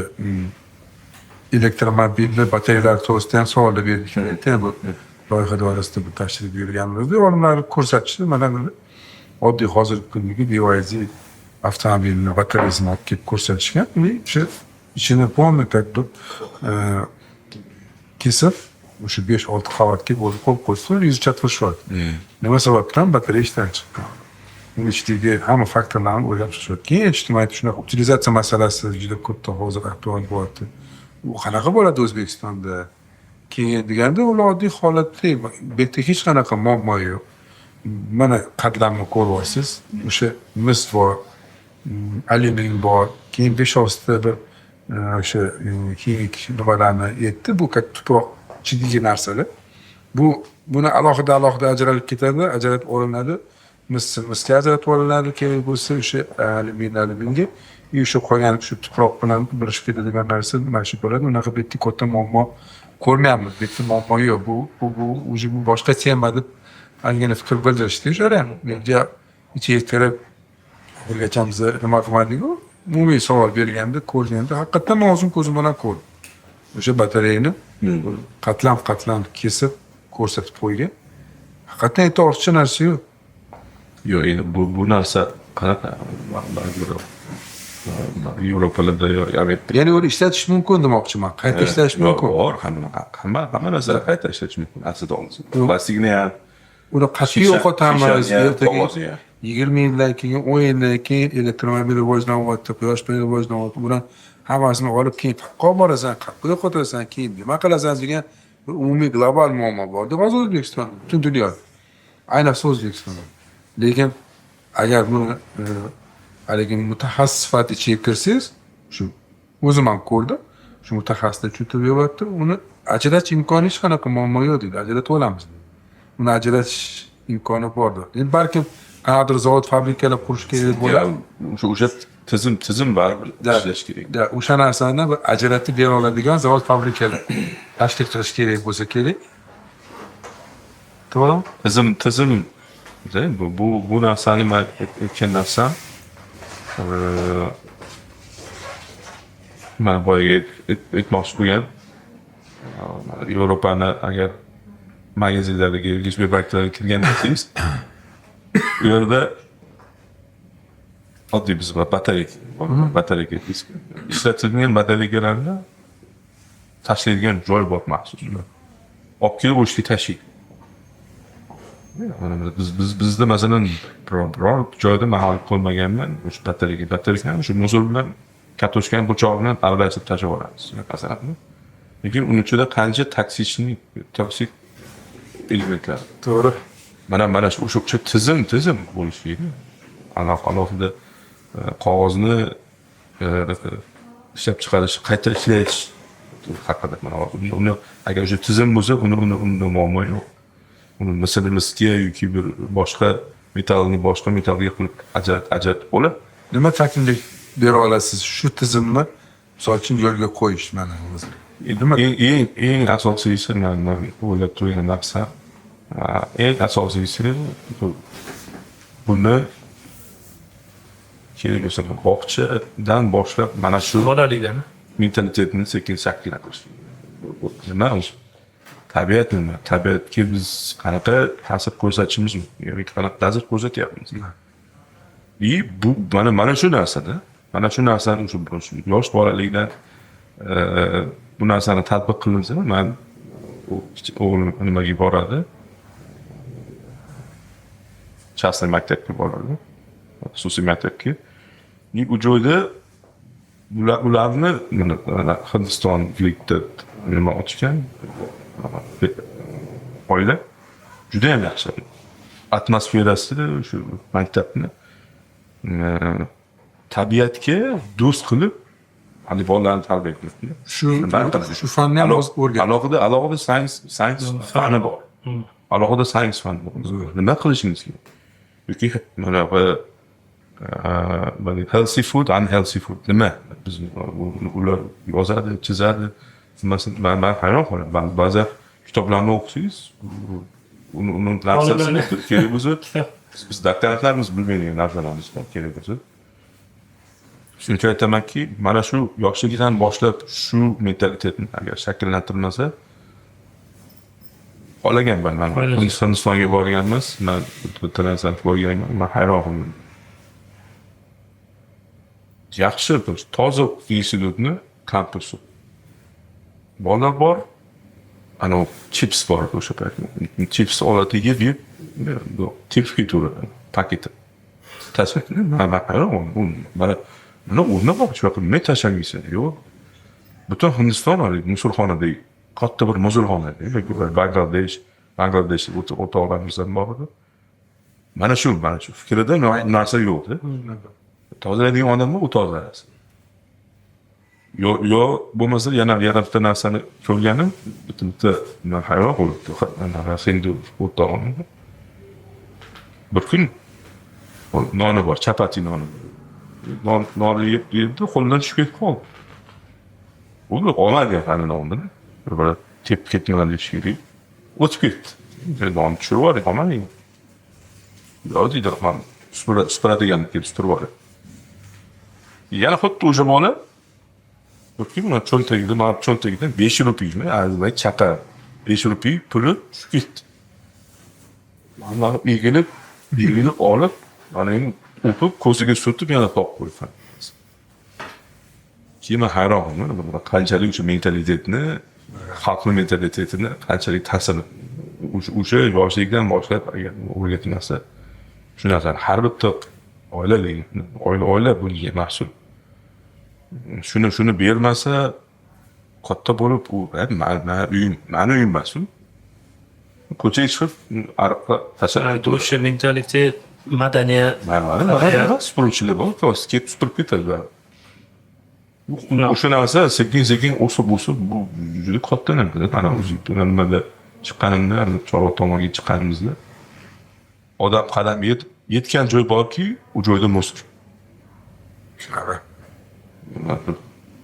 S2: elektromobilni batareyalar to'g'risida ham savollar berdik. Bu loyiha doirasida bu tashrif buyurganimizda olimlar ko'rsatishdi. Mana oddiy hozirgi kundagi BYD avtomobilni batareyasini olib kelib ko'rsatishgan. O'sha ichini полный как бы kesib o'sha 5-6 qavatga bo'lib qo'yib qo'ysa, изучать qilishyapti. Nima sababdan batareya ishdan chiqqan? Uni ichidagi hamma faktorlarni o'ylab chiqishyapti. Keyin eshitdim, aytdi, shunaqa utilizatsiya masalasi juda katta hozir aktual bo'lyapti. U qanaqa bo'ladi O'zbekistonda? Keyin deganda ular oddiy holatda bu yerda hech qanaqa muammo yo'q. Mana qatlamni ko'ryapsiz. O'sha mis bor, alyumin bor, keyin 5-6ta bir o'sha ximik nimalarni aytdi. Bu как tuproq ichidagi narsalar. Buni alohida alohida ajralib ketadi, ajratib olinadi. Misga ajratib olinadi, kerak bo'lsa o'sha alyumin alyuminga, и o'sha qolgan shu tuproq bilan birlashib ketadigan narsa mana shu bo'ladi. Unaqa bu yerda katta muammo ko'rmayapmiz. Bu yerda muammo yo'q. Bu уже bu boshqa tema deb ozgina fikr bildirishdi. O'shalar ham menga ichiga kirib oxirigacha biz nima qilmadik-ku. Umumiy savol berganda, ko'rganda haqiqatdan men o'zim ko'zim bilan ko'rdim. O'sha batareyani qatlam qatlam kesib ko'rsatib qo'ygan. Haqiqatdan aytib ortiqcha narsa yo'q.
S1: Yo'q, endi bu narsa qanaqa Yevropalarda yo Amerikada.
S2: Ya'ni uni ishlatish mumkin demoqchiman, qayta ishlash mumkin.
S1: Bor, hamma narsani qayta ishlatish mumkin aslida olsa. Plastikni ham,
S2: Uni qat'iy yo'qotamiz
S1: shishani ham,
S2: ertaga
S1: qog'ozni ham.
S2: 20 yildan keyin, 10 yildan keyin elektromobil rivojlanyapti, quyosh paneli rivojlanyapti. Bular hammasini olib, keyin qayerqa olib borasan, qayerqa yo'qotasan, keyin nima qilasan degan bir umumiy global muammo borda hozir O'zbekistonda, butun dunyoda, ayniqsa O'zbekistonda. Lekin agar buni haligi mutaxassis sifatida ichiga kirsangiz, shu o'zim ham ko'rdim, shu mutaxassislar tushuntirib beryapti, uni ajratish imkoni, hech qanaqa muammo yo'q deydi, ajratib olamiz deydi. Uni ajratish imkoni bor deydi. Endi balkim qanaqadir zavod, fabrikalar qurish kerak bo'ladi.
S1: O'sha tizim baribir ishlash kerak.
S2: Да, o'sha narsani bir ajratib bera oladigan zavod, fabrikalar tashkil qilish kerak bo'lsa kerak, to'g'rimi?
S1: Tizim bu narsani man aytgan narsam, man boyagi aytmoqchi bo'lgan, Yevropani agar magazinlariga, gipermarketlarga kirgan bo'lsangiz, u yerda oddiy biz batareyka, ishlatilgan batareykalarni tashlaydigan joy bor maxsus. Olib kelib o'sha yerga tashlaydi. Mana bizda masalan biror joyda man hali ko'rmaganman o'sha batareykani o'sha мусор bilan, kartoshkani po'chog'i bilan aralashtirib tashlab yuboramiz masalan. Lekin uni ichida qancha токсичный, toksik elementlar. Mana shu o'sha tizim bo'lishi kerak. Alohida qog'ozni ishlab chiqarish, qayta ishlash haqida mana uni agar o'sha tizim bo'lsa, uni unda muammo yo'q. Uni misli misga yoki bir boshqa metallni boshqa metallga qilib ajratib bo'ladi.
S2: Nima taklif bera olasiz shu tizimni, misol uchun, yo'lga qo'yish mana o'zi? Nima?
S1: Eng asosiysi, man o'ylab turgan narsa, eng asosiysi buni kerak bo'lsa bog'chadan boshlab mana shu
S3: Bolalikdan.
S1: mentalitetni sekin shakllantirish. Nima o'zi? Tabiat nima? Tabiatga biz qanaqa ta'sir ko'rsatishimiz mumkin yoki qanaqa ta'sir ko'rsatyapmiz? И bu mana shu narsada, mana shu narsani o'sha yosh bolalikdan bu narsani tatbiq qilinsa, man o'g'lim nimaga boradi? Частный maktabga boradi. Xususiy maktabga. И u joyda ularni mana hindistonlikda nima ochgan oila, judayam yaxshi. Atmosferasi shu maktabni tabiatga do'st qilib, hani bolalarni tarbiya qilib.
S2: Shu fanni ham hozir o'rgan.
S1: Alohida science fani bor. Alohida science fani bor. Nima qilishimiz kerak? Yoki mana bu healthy food, unhealthy food nima? Biz ular yozadi, chizadi. Nimasini man hayron qolaman. Ba'zi kitoblarni o'qisangiz, uni narsasini kerak bo'lsa, biz doktorantlarimiz bilmaydigan narsalarimiz bor kerak bo'lsa. Shuning uchun aytamanki, mana shu yoshligidan boshlab shu mentalitetni agar shakllantirilmasa, xohlaganman man. Hindistonga borganmiz, man bitta narsani ko'rganman, man hayron qoldim. Yaxshi bir toza institutni kampusi. Bolalar bor, anavi chips bor o'sha payt. Chips oladi, yeb yeb tepib ketaveradi paketi. Tashlab, man hayron qoldim. Mana o'rni bor, shunaqa nima tashlamaysan? Yo'q. Butun Hindiston haligi musulxonadek, katta bir musulxona. Bangladesh o'rtoqlarimizdan bor edi. Mana shu fikrida narsa yo'qda. Tozalaydigan odam bor, u tozaladi. Yo bo'lmasa yana bitta narsani ko'rganim, bitta man hayron qolibdi. Hindu o'rtog'im bir kun noni bor, chapati noni. Nonni yeb yebdi, qo'lidan tushib ketib qoldi. U olmadi hali nonni. Bir tepib ketmagan deyish kerak. O'tib ketdi. Nonni tushirib yuboring, olmading. Yo'q deydi, man supuradigan kelib supurib yuboradi. Yana xuddi o'sha bola bir kun mana cho'ntagida, mana cho'ntagidan 5 rupiymi, azizlar, chaqa 5 rupiy puli tushib ketdi. Mana egilib, egilib olib, mana endi o'pib, ko'ziga surtib, yana topib qo'ydi. Keyin man hayron qoldim, qanchalik o'sha mentalitetni, xalqni mentalitetini qanchalik ta'sir o'sha yoshlikdan boshlab agar o'rgatilmasa, shu narsani har bitta oila degan oila bunga mas'ul. Shuni bermasa, katta bo'lib u mani uyim, mani uyim emas u. Ko'chaga chiqib ariqqa tashlab
S3: O'sha mentalitet, madaniyat.
S1: Mana supuruvchilar bor, kelib supurib ketadi. O'sha narsa sekin sekin o'sib o'sib bu juda katta narsa. Mana o'zi nimada chiqqanimda, Chorvoq tomonga chiqqanimizda odam qadam yetgan joy borki, u joyda мусор.
S2: Shunaqa.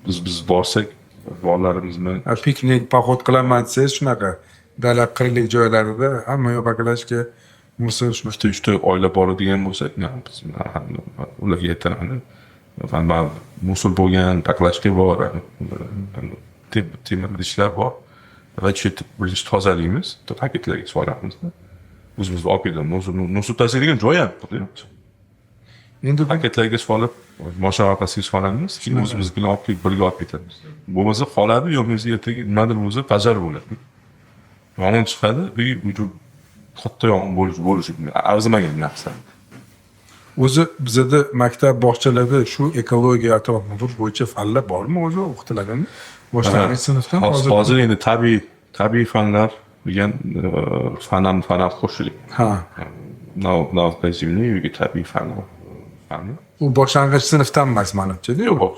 S1: Biz borsak bolalarimiz bilan
S2: Piknik, поход qilaman desangiz, shunaqa dala qirlik joylarida hamma yoq баклажка, мусор.
S1: Uchta uchta oila boradigan bo'lsak, biz ularga aytaman, man мусор bo'lgan, баклажка bor, temir idishlar bor va shu yerda birinchi tozalaymiz, paketlarga solamizda, o'zimiz olib ketamiz. Мусор tashlaydigan joy ham yo'q.
S2: Endi
S1: paketlarga solib, moshina orqasiga solamiz, keyin o'zimiznikini olib kelib birga olib ketamiz. Bo'lmasa qoladi, yo bo'lmasa ertaga nimadir bo'lsa, пожар bo'ladi, yong'in chiqadi, katta yong'in bo'lishi arzimagan narsa.
S2: O'zi bizada maktab, bog'chalarda shu ekologiya, atrof muhit bo'yicha fanlar bormi o'zi, o'qitiladimi boshlang'ich sinfdan?
S1: Hozir hozir endi tabiiy fanlar degan fan ham qo'shilgan. Наука земли yoki tabiiy fan fani.
S2: U boshlang'ich sinfdan emas, manimcha.
S1: Yo'q,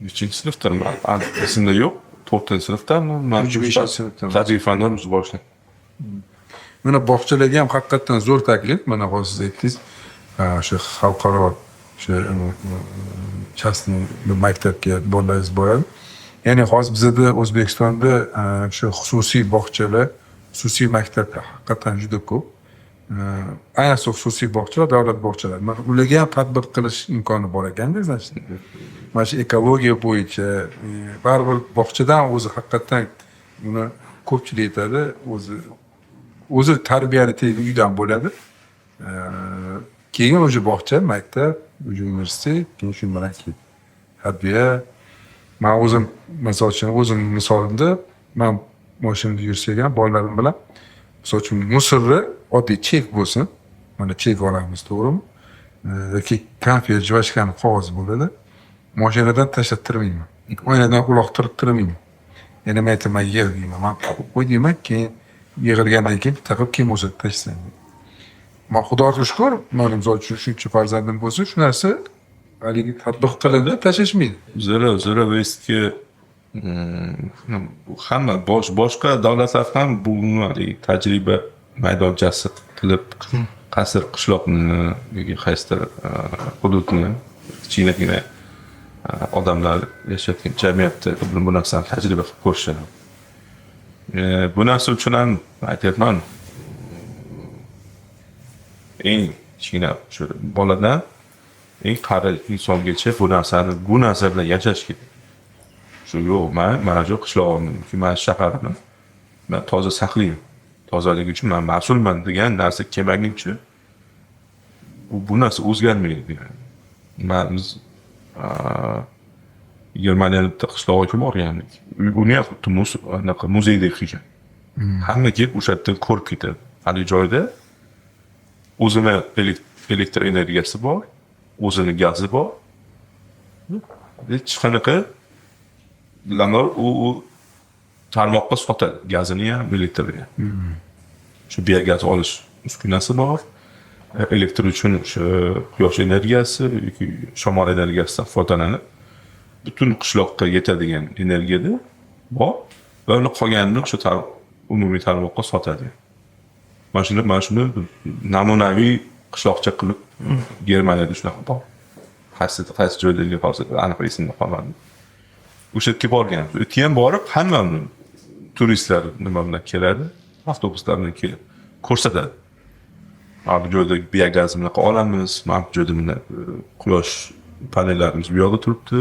S1: nechinchi sinfdan, aniq esimda yo'q, to'rtinchi sinfdanmi?
S2: Uch, beshinchi sinfdan.
S1: Tabiiy fanlar o'zi boshlangan.
S2: Mana bog'chalarga ham haqiqatdan zo'r taklif. Mana hozir siz aytdingiz, o'sha xalqaro, o'sha частный maktabga bolalaringiz boradi. Ya'ni hozir bizada, O'zbekistonda o'sha xususiy bog'chalar, xususiy maktablar haqiqatdan juda ko'p. Ayniqsa xususiy bog'chalar, davlat bog'chalari. Mana ularga ham tatbiq qilish imkoni bor ekanda, значит. Mana shu ekologiya bo'yicha baribir bog'chadan o'zi haqiqatdan buni ko'pchilik aytadi, o'zi tarbiyani tegi uydan bo'ladi. Keyin уже bog'cha, maktab, уже universitet, keyin shu bilan keyin tarbiya. Man o'zim, misol uchun, o'zim misolimda, man mashinada yursak ham bolalarim bilan, misol uchun, мусор ni oddiy chek bo'lsin, mana chek olamiz, to'g'rimi? Yoki konfet, жвачка ni qog'ozi bo'ladi. Mashinadan tashlattirmayman. Oynadan uloqtirib turmayman. Yana men aytaman, yig' deyman. Man qo'y deyman, keyin yig'ilgandan keyin bitta qilib kim bo'lsa tashlayman. Man Xudoga shukur, mana misol uchun shuncha farzandim bo'lsa, shu narsa haligi tatbiq qilindi, tashlashmaydi.
S1: Zero waste'ga hamma boshqa davlatlar ham bu haligi tajriba maydonchasi qilib, qaysidir qishloqni yoki qaysidir hududni, kichkinagina odamlar yashayotgan jamiyatda bu narsani tajriba qilib ko'rishadi. Bu narsa uchun ham aytyapman, eng kichkina shu boladan eng qari insongacha bu narsani, bu narsa bilan yashash kerak. Shu yo'q, man mana shu qishlog'imni yoki mana shu shaharimni man toza saqlayman, tozaligi uchun man mas'ulman degan narsa kelmaguncha bu narsa o'zgarmaydi. Man biz Germaniyani bitta qishlog'iga borgandik, uni ham xuddi anaqa muzeydek qilgan, hamma kelib o'sha yerda ko'rib ketadi. Haligi joyda o'zini elektr energiyasi bor, o'zini gazi bor, hech qanaqa ular u tarmoqqa sotadi gazini ham, elektrini ham. Shu biogaz olish uskunasi bor. Elektr uchun o'sha quyosh energiyasi yoki shamol energiyasidan foydalanib, butun qishloqqa yetadigan energiyada bor va uni qolganini o'sha umumiy tarmoqqa sotadi. Mana shuni namunaviy qishloqcha qilib, Germaniyada shunaqa bor, qaysi joydagi hozir aniq esimda qolmadi. O'sha yerga borganmiz. U yerga ham borib, hamma turistlar nima bilan keladi, avtobuslar bilan kelib ko'rsatadi. Mana bu joyda biogaz bunaqa olamiz, mana bu joyda bunday quyosh panellarimiz bu yoqda turibdi,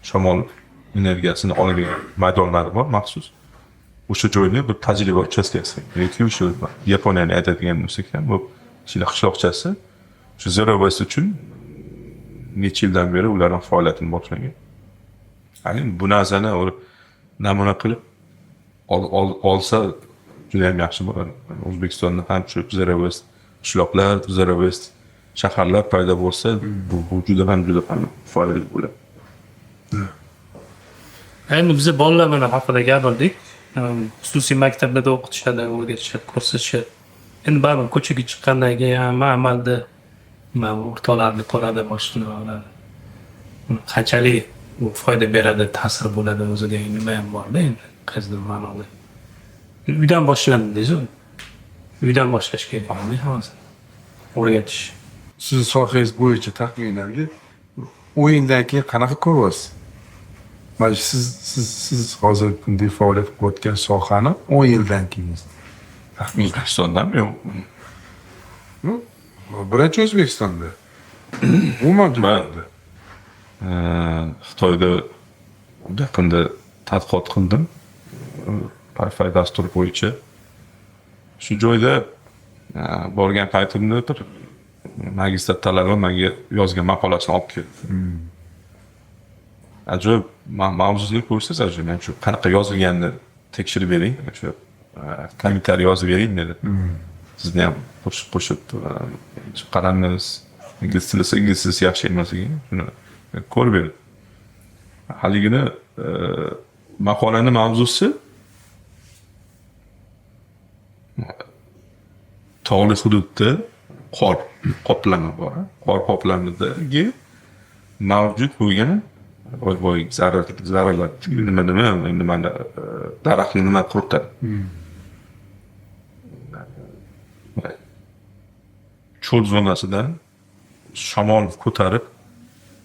S1: shamol energiyasini oladigan maydonlari bor maxsus. O'sha joyni bir tajriba uchastkasi yoki o'sha Yaponiyani aytadigan bo'lsak ham, bu kichkina qishloqchasi shu zero waste uchun necha yildan beri ular ham faoliyatini boshlagan. Ya'ni bu narsani namuna qilib olsa juda ham yaxshi bo'ladi. O'zbekistonda ham shu zero waste qishloqlar, zero waste shaharlar paydo bo'lsa, bu juda ham foydali bo'ladi.
S3: Endi biza bolalar bilan haqida gapirdik. Xususiy maktablarda o'qitishadi, o'rgatishadi, ko'rsatishadi. Endi baribir ko'chaga chiqqandan keyin hamma amalda mana bu o'rtoqlarni ko'radi, boshqa nimalarni. Qanchalik bu foyda beradi, ta'sir bo'ladi o'zi degan nima ham borda endi qaysidir ma'noda. Uydan boshlanadi deysiz. Uydan boshlash kerak hammasini. O'rgatish.
S2: Sizni sohangiz bo'yicha taxminan 10 yildan keyin qanaqa ko'ryapsiz? Mana siz hozir bunday faoliyat qilayotgan sohani 10 yildan keyin taxminan.
S1: O'zbekistondami, yo'q?
S2: Birinchi O'zbekistonda. Umuman dunyoda.
S1: Xitoyda yaqinda tadqiqot qildim. Wi-Fi dastur bo'yicha. Shu joyda borgan paytimda bir magistr talaba menga yozgan maqolasini olib keldi. Ajoyib mavzusini ko'rsangiz, ajoyib. Men shu qanaqa yozilganini tekshirib bering, shu kommentariy yozib bering dedi. Sizni ham qo'shib chiqaramiz. Ingliz tili, ingliz tili yaxshi emas ekan, shuni ko'rib berdi. Haligini maqolani mavzusi tog'li hududda qor qoplami bor. Qor qoplamidagi mavjud bo'lgan voy voy zararlar, nima nimani, daraxtni nima quritadi. Cho'l zonasidan shamol ko'tarib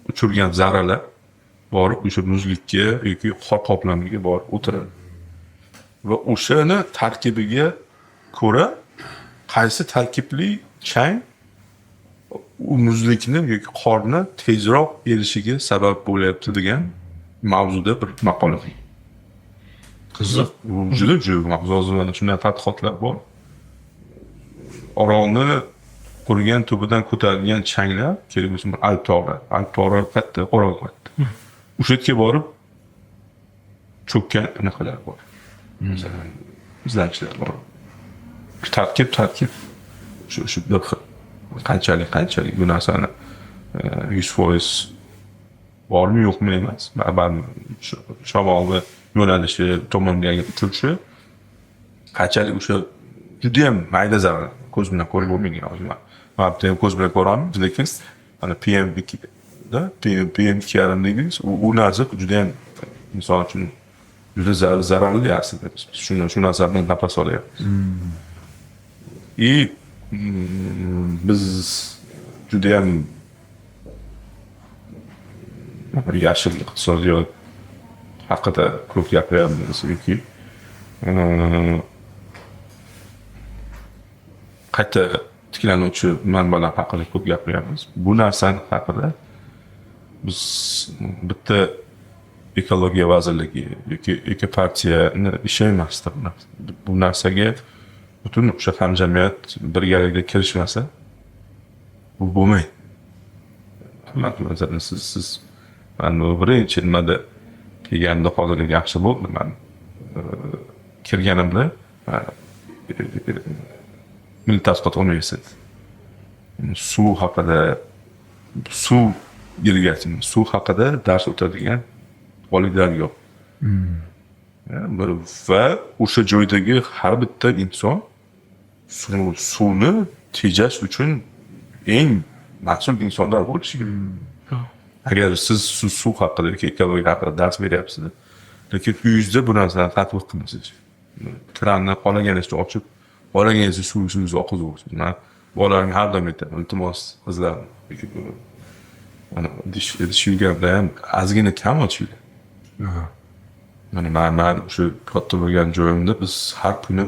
S1: uchirgan zarralar borib o'sha muzlikka yoki qor qoplamiga borib o'tiradi. Va o'shani tarkibiga ko'ra qaysi tarkibli chang u muzlikni yoki qorni tezroq erishiga sabab bo'lyapti degan mavzuda bir maqola.
S2: Qiziq.
S1: Bu juda juda mavzu, mana shunday tadqiqotlar bor. Orolni qurigan tubidan ko'tarilgan changlar, kerak bo'lsa bir Alp tog'lari, Alp tog'lari katta, Orol katta. O'sha yerga borib cho'kkan anaqalar bor. Masalan, izlanishlar bor. Tarkib shu bir xil. Qanchalik bu narsani 100% bormi yo'qmi emas. Baribir shu shamolni yo'nalishi tomonga uchirishi qanchalik o'sha judayam mayda zarar, ko'z bilan ko'rib bo'lmaydigan hozir. Man bitta ham ko'z bilan ko'ra olmaymiz, lekin mana PM da PM 2,5 deymiz, u narsa judayam inson uchun juda zararli aslida. Biz shu narsadan nafas olyapmiz. И biz judayam yashil iqtisodiyot haqida ko'p gapiryapmiz yoki qayta tiklanuvchi manbalar haqida ko'p gapiryapmiz. Bu narsani haqida biz bitta ekologiya vazirligi yoki ekopartiyani ishi emasda bu narsa. Bu narsaga butun o'sha hamjamiyat birgalikda kirishmasa, bu bo'lmaydi. Masalan, siz man bu birinchi nimada kelganimda, hozir yaxshi bo'ldi, man kirganimda Milliy tadqiqot universiteti suv haqida, suv irrigatsiyasi, suv haqida dars o'tadigan oliy dargoh. Va o'sha joydagi har bitta inson suvni tejash uchun eng mas'ul insonlar bo'lishi kerak. Agar siz suv haqida yoki ekologiya haqida dars beryapsiz, lekin uyingizda bu narsani tatbiq qilmasangiz, kranni xohlaganingizcha ochib, xohlaganingizcha suv suvingizni oqizib. Man bolalarimga har doim aytaman, iltimos, qizlar, mana idish yuvganda ham ozgina kam ochinglar. Mana man o'sha katta bo'lgan joyimda biz har kuni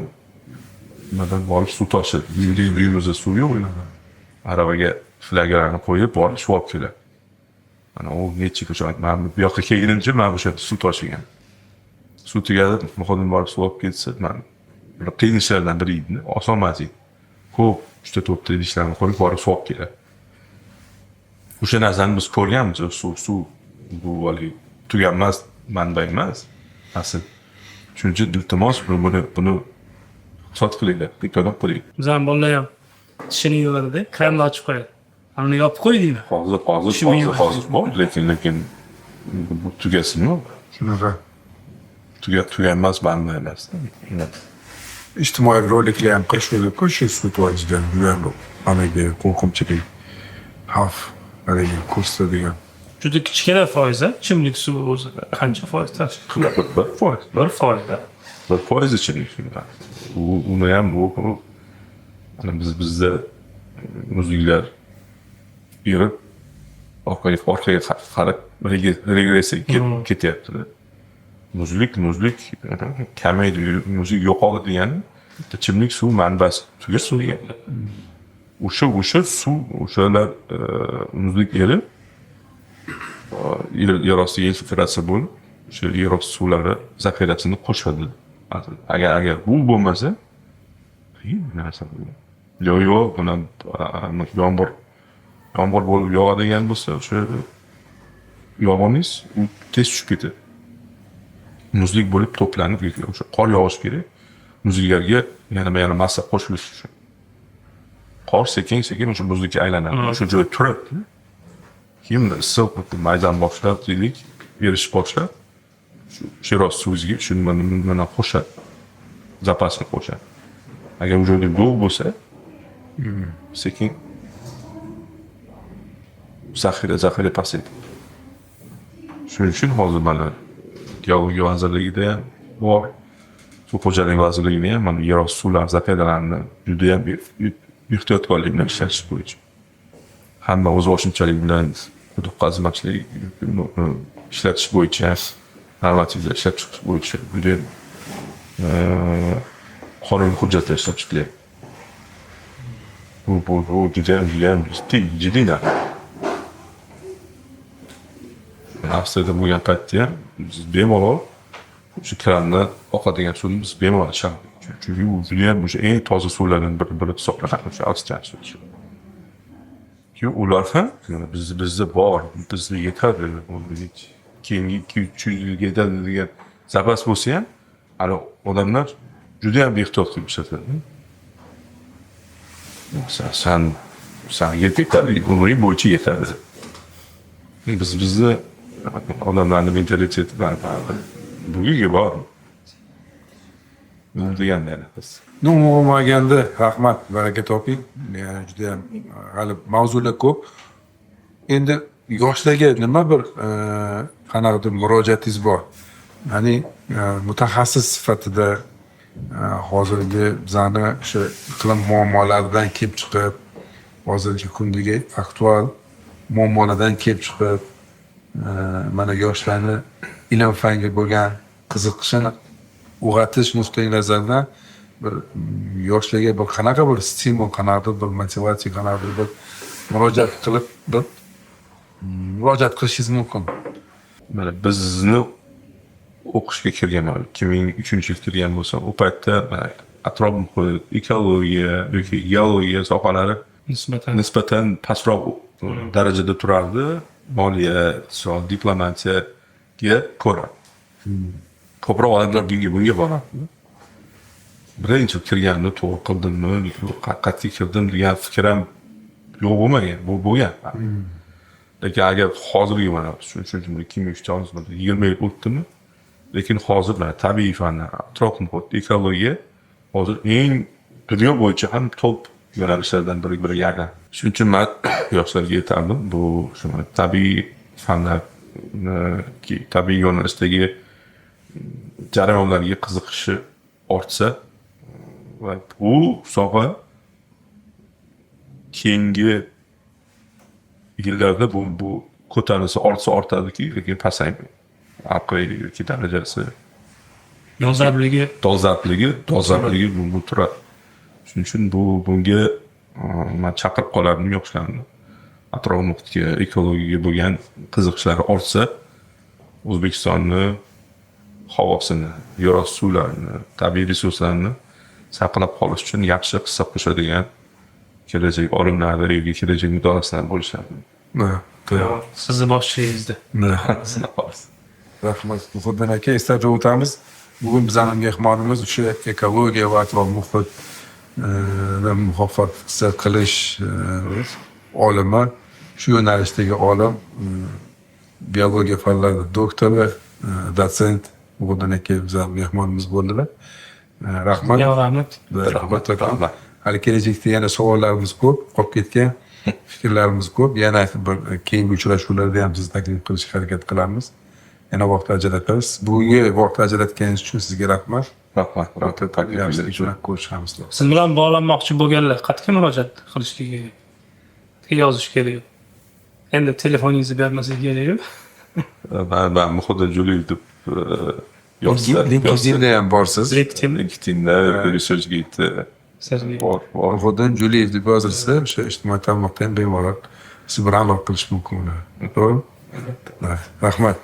S1: nimadan borib suv toshirdik. Uyimizda suv yo'q. Aravaga flagalarni qo'yib borib suv olib keladi. Mana u necha kun man bu yoqqa kelgunimcha man o'sha suv toshigan. Suv tugadi, muqaddam borib suv olib ketsa, man bir qiyin ishlardan biri edi. Oson emas edi. Ko'p uchta to'rtta idishlarni qo'yib borib suv olib keladi. O'sha narsani biz ko'rganmiz, suv bu haligi tuganmas. manba emas asl. Shuning uchun iltimos, buni hisob qilinglar, ehtiyot qiling.
S3: Bizani bolalar ham tishini yuvadida, kranni ochib qo'yadi. Uni yopib qo'y deyman.
S1: Hozir
S3: Shu
S1: hozir bor, lekin bu tugasinmi?
S2: Shunaqa.
S1: Tuganmas manba emas.
S2: Ijtimoiy roliklar ham qilishadi-ku shu suv juda judayam haligi qo'rqinchli, xavf haligi ko'rsatadigan.
S3: Juda kichkina foiz, ichimlik suvi o'zi qancha foiz tashkil?
S1: 1%.
S3: 1%.
S1: 1% ichimlik suvi. Uni ham bu mana bizda muzliklar erib orqaga qarab regressiya ketyapti. Muzlik kamaydi, muzlik yo'qoldi degani ichimlik suv manbasi tugab degan. O'sha suv, o'shalar muzlik erib yer ostiga infiltratsiya bo'lib, o'sha yer osti suvlari zaxirasini qo'shadi. Agar bu bo'lmasa, qiyin narsa bu. Yo'q, buni yomg'ir bo'lib yog'adigan bo'lsa, o'sha yog'oningiz u tez tushib ketadi. Muzlik bo'lib to'planib, o'sha qor yog'ishi kerak. Muzliklarga yana massa qo'shilishi uchun. Qor sekin-sekin o'sha muzlikka aylanadi. O'sha joyda turadi. Keyin issiq maydan boshlab deylik, erish boshlab, shu yer osti suviga shu nimani qo'shadi. Zapasini qo'shadi. Agar u joyda yo'q bo'lsa, sekin zaxira pasayadi. Shuning uchun hozir mana Geologiya vazirligida ham bor, Suv xo'jaligi vazirligida ham mana yer osti suvlar zaxiralarini juda ham ehtiyotkorlik bilan ishlatish bo'yicha. Hamma o'z boshimchalik bilan quduq qazimoqchilik ishlatish bo'yicha normativlar ishlab chiqish bo'yicha juda ham qonun hujjatlar ishlab chiqilyapti. Bu juda ham jiddiy narsa. Avstriyada bo'lgan paytda ham biz bemalol o'sha kranni oqadigan suvni biz bemalol ichamiz. Chunki u juda ham o'sha eng toza suvlardan biri hisoblanadi o'sha Avstriya suvi. Keyin ular ham bizda bor, bizda yetadi, keyingi 200-300 yilga yetadi degan zapas bo'lsa ham, hali odamlar juda ham ehtiyot qilib ishlatadi. San yetadi, umring bo'yicha yetadi. Bizni odamlarni mentaliteti bugungi bor. Degan biz.
S2: Umuman olganda rahmat, baraka toping. Ya'ni juda ham hali mavzular ko'p. Endi yoshlarga nima bir qanaqadir murojaatingiz bor? Ya'ni mutaxassis sifatida hozirgi bizani o'sha iqlim muammolaridan kelib chiqib, hozirgi kundagi aktual muammolardan kelib chiqib, mana yoshlarni ilm fanga bo'lgan qiziqishini uyg'otish nuqtai nazaridan bir yoshlarga bir qanaqa bir stimul, qanaqadir bir motivatsiya, qanaqadir bir murojaat qilib, bir murojaat qilishingiz mumkin.
S1: Mana bizni o'qishga kirganman, 2003 yil kirgan bo'lsam, u paytda atrof muhit, ekologiya yoki geologiya sohalari
S3: nisbatan
S1: pastroq darajada turardi, moliya, iqtisod, diplomatiyaga ko'ra. Ko'proq odamlar bunga borardi. Birinchi kirganimda to'g'ri qildimmi, qat'iy kirdim degan fikr ham yo'q bo'lmagan, bu bo'lgan. Lekin agar hozirgi mana shu 2003da 20 yil o'tdimi, lekin hozir mana tabiiy fanlar, atrof muhit, ekologiya hozir eng dunyo bo'yicha ham top yo'nalishlardan biriga aylanadi. Shuning uchun man yoshlarga aytardim, bu shu tabiiy fanlar, tabiiy yo'nalishdagi jarayonlarga qiziqishi ortsa va bu soha keyingi yillarda bu ko'tarilsa ortsa ortadiki, lekin pasaymaydi. Yoki darajasi
S3: dolzarbligi
S1: dolzarbligi bu turadi. Shuning uchun bunga man chaqirib qolardim yoshlarni. Atrof muhitga, ekologiyaga bo'lgan qiziqishlari ortsa, O'zbekistonni havosini, yerosti suvlarini, tabiiy resurslarni saqlab qolish uchun yaxshi hissa qo'shadigan kelajak olimlari yoki kelajak mutaxassislari bo'lishadi.
S3: Sizni boshchiligingizda.
S2: Rahmat, Muhiddin aka. Eslatib o'tamiz, bugun bizani mehmonimiz o'sha ekologiya va atrof muhit muhofaza qilish olimi, shu yo'nalishdagi olim, biologiya fanlari doktori, dotsent Muhiddin aka bizani mehmonimiz bo'ldilar. Rahmat.
S3: Rahmat.
S2: Rahmat akam. Hali kelajakda yana savollarimiz ko'p, qolib ketgan fikrlarimiz ko'p. Yana bir keyingi uchrashuvlarda ham sizni taklif qilishga harakat qilamiz. Yana vaqt ajratamiz. Bugungi vaqt ajratganingiz uchun sizga rahmat.
S1: Rahmat. Taklif
S2: Uchun ko'rishamiz.
S3: Siz bilan bog'lanmoqchi bo'lganlar qayerga murojaat qilishligi kerak? Qayerga yozish kerak? Endi telefoningizni bermasak kerak.
S1: Man Muhiddin Juliyev deb yozsa,
S2: LinkedInda ham borsiz.
S3: LinkedIn.
S1: LinkedInda, ResearchGate
S3: Sergey.
S1: bor, bor.
S2: Muhiddin Juliyev deb yozilsa, o'sha ijtimoiy tarmoqda ham bemalol siz bilan aloqa qilish mumkin. To'g'rimi? Rahmat.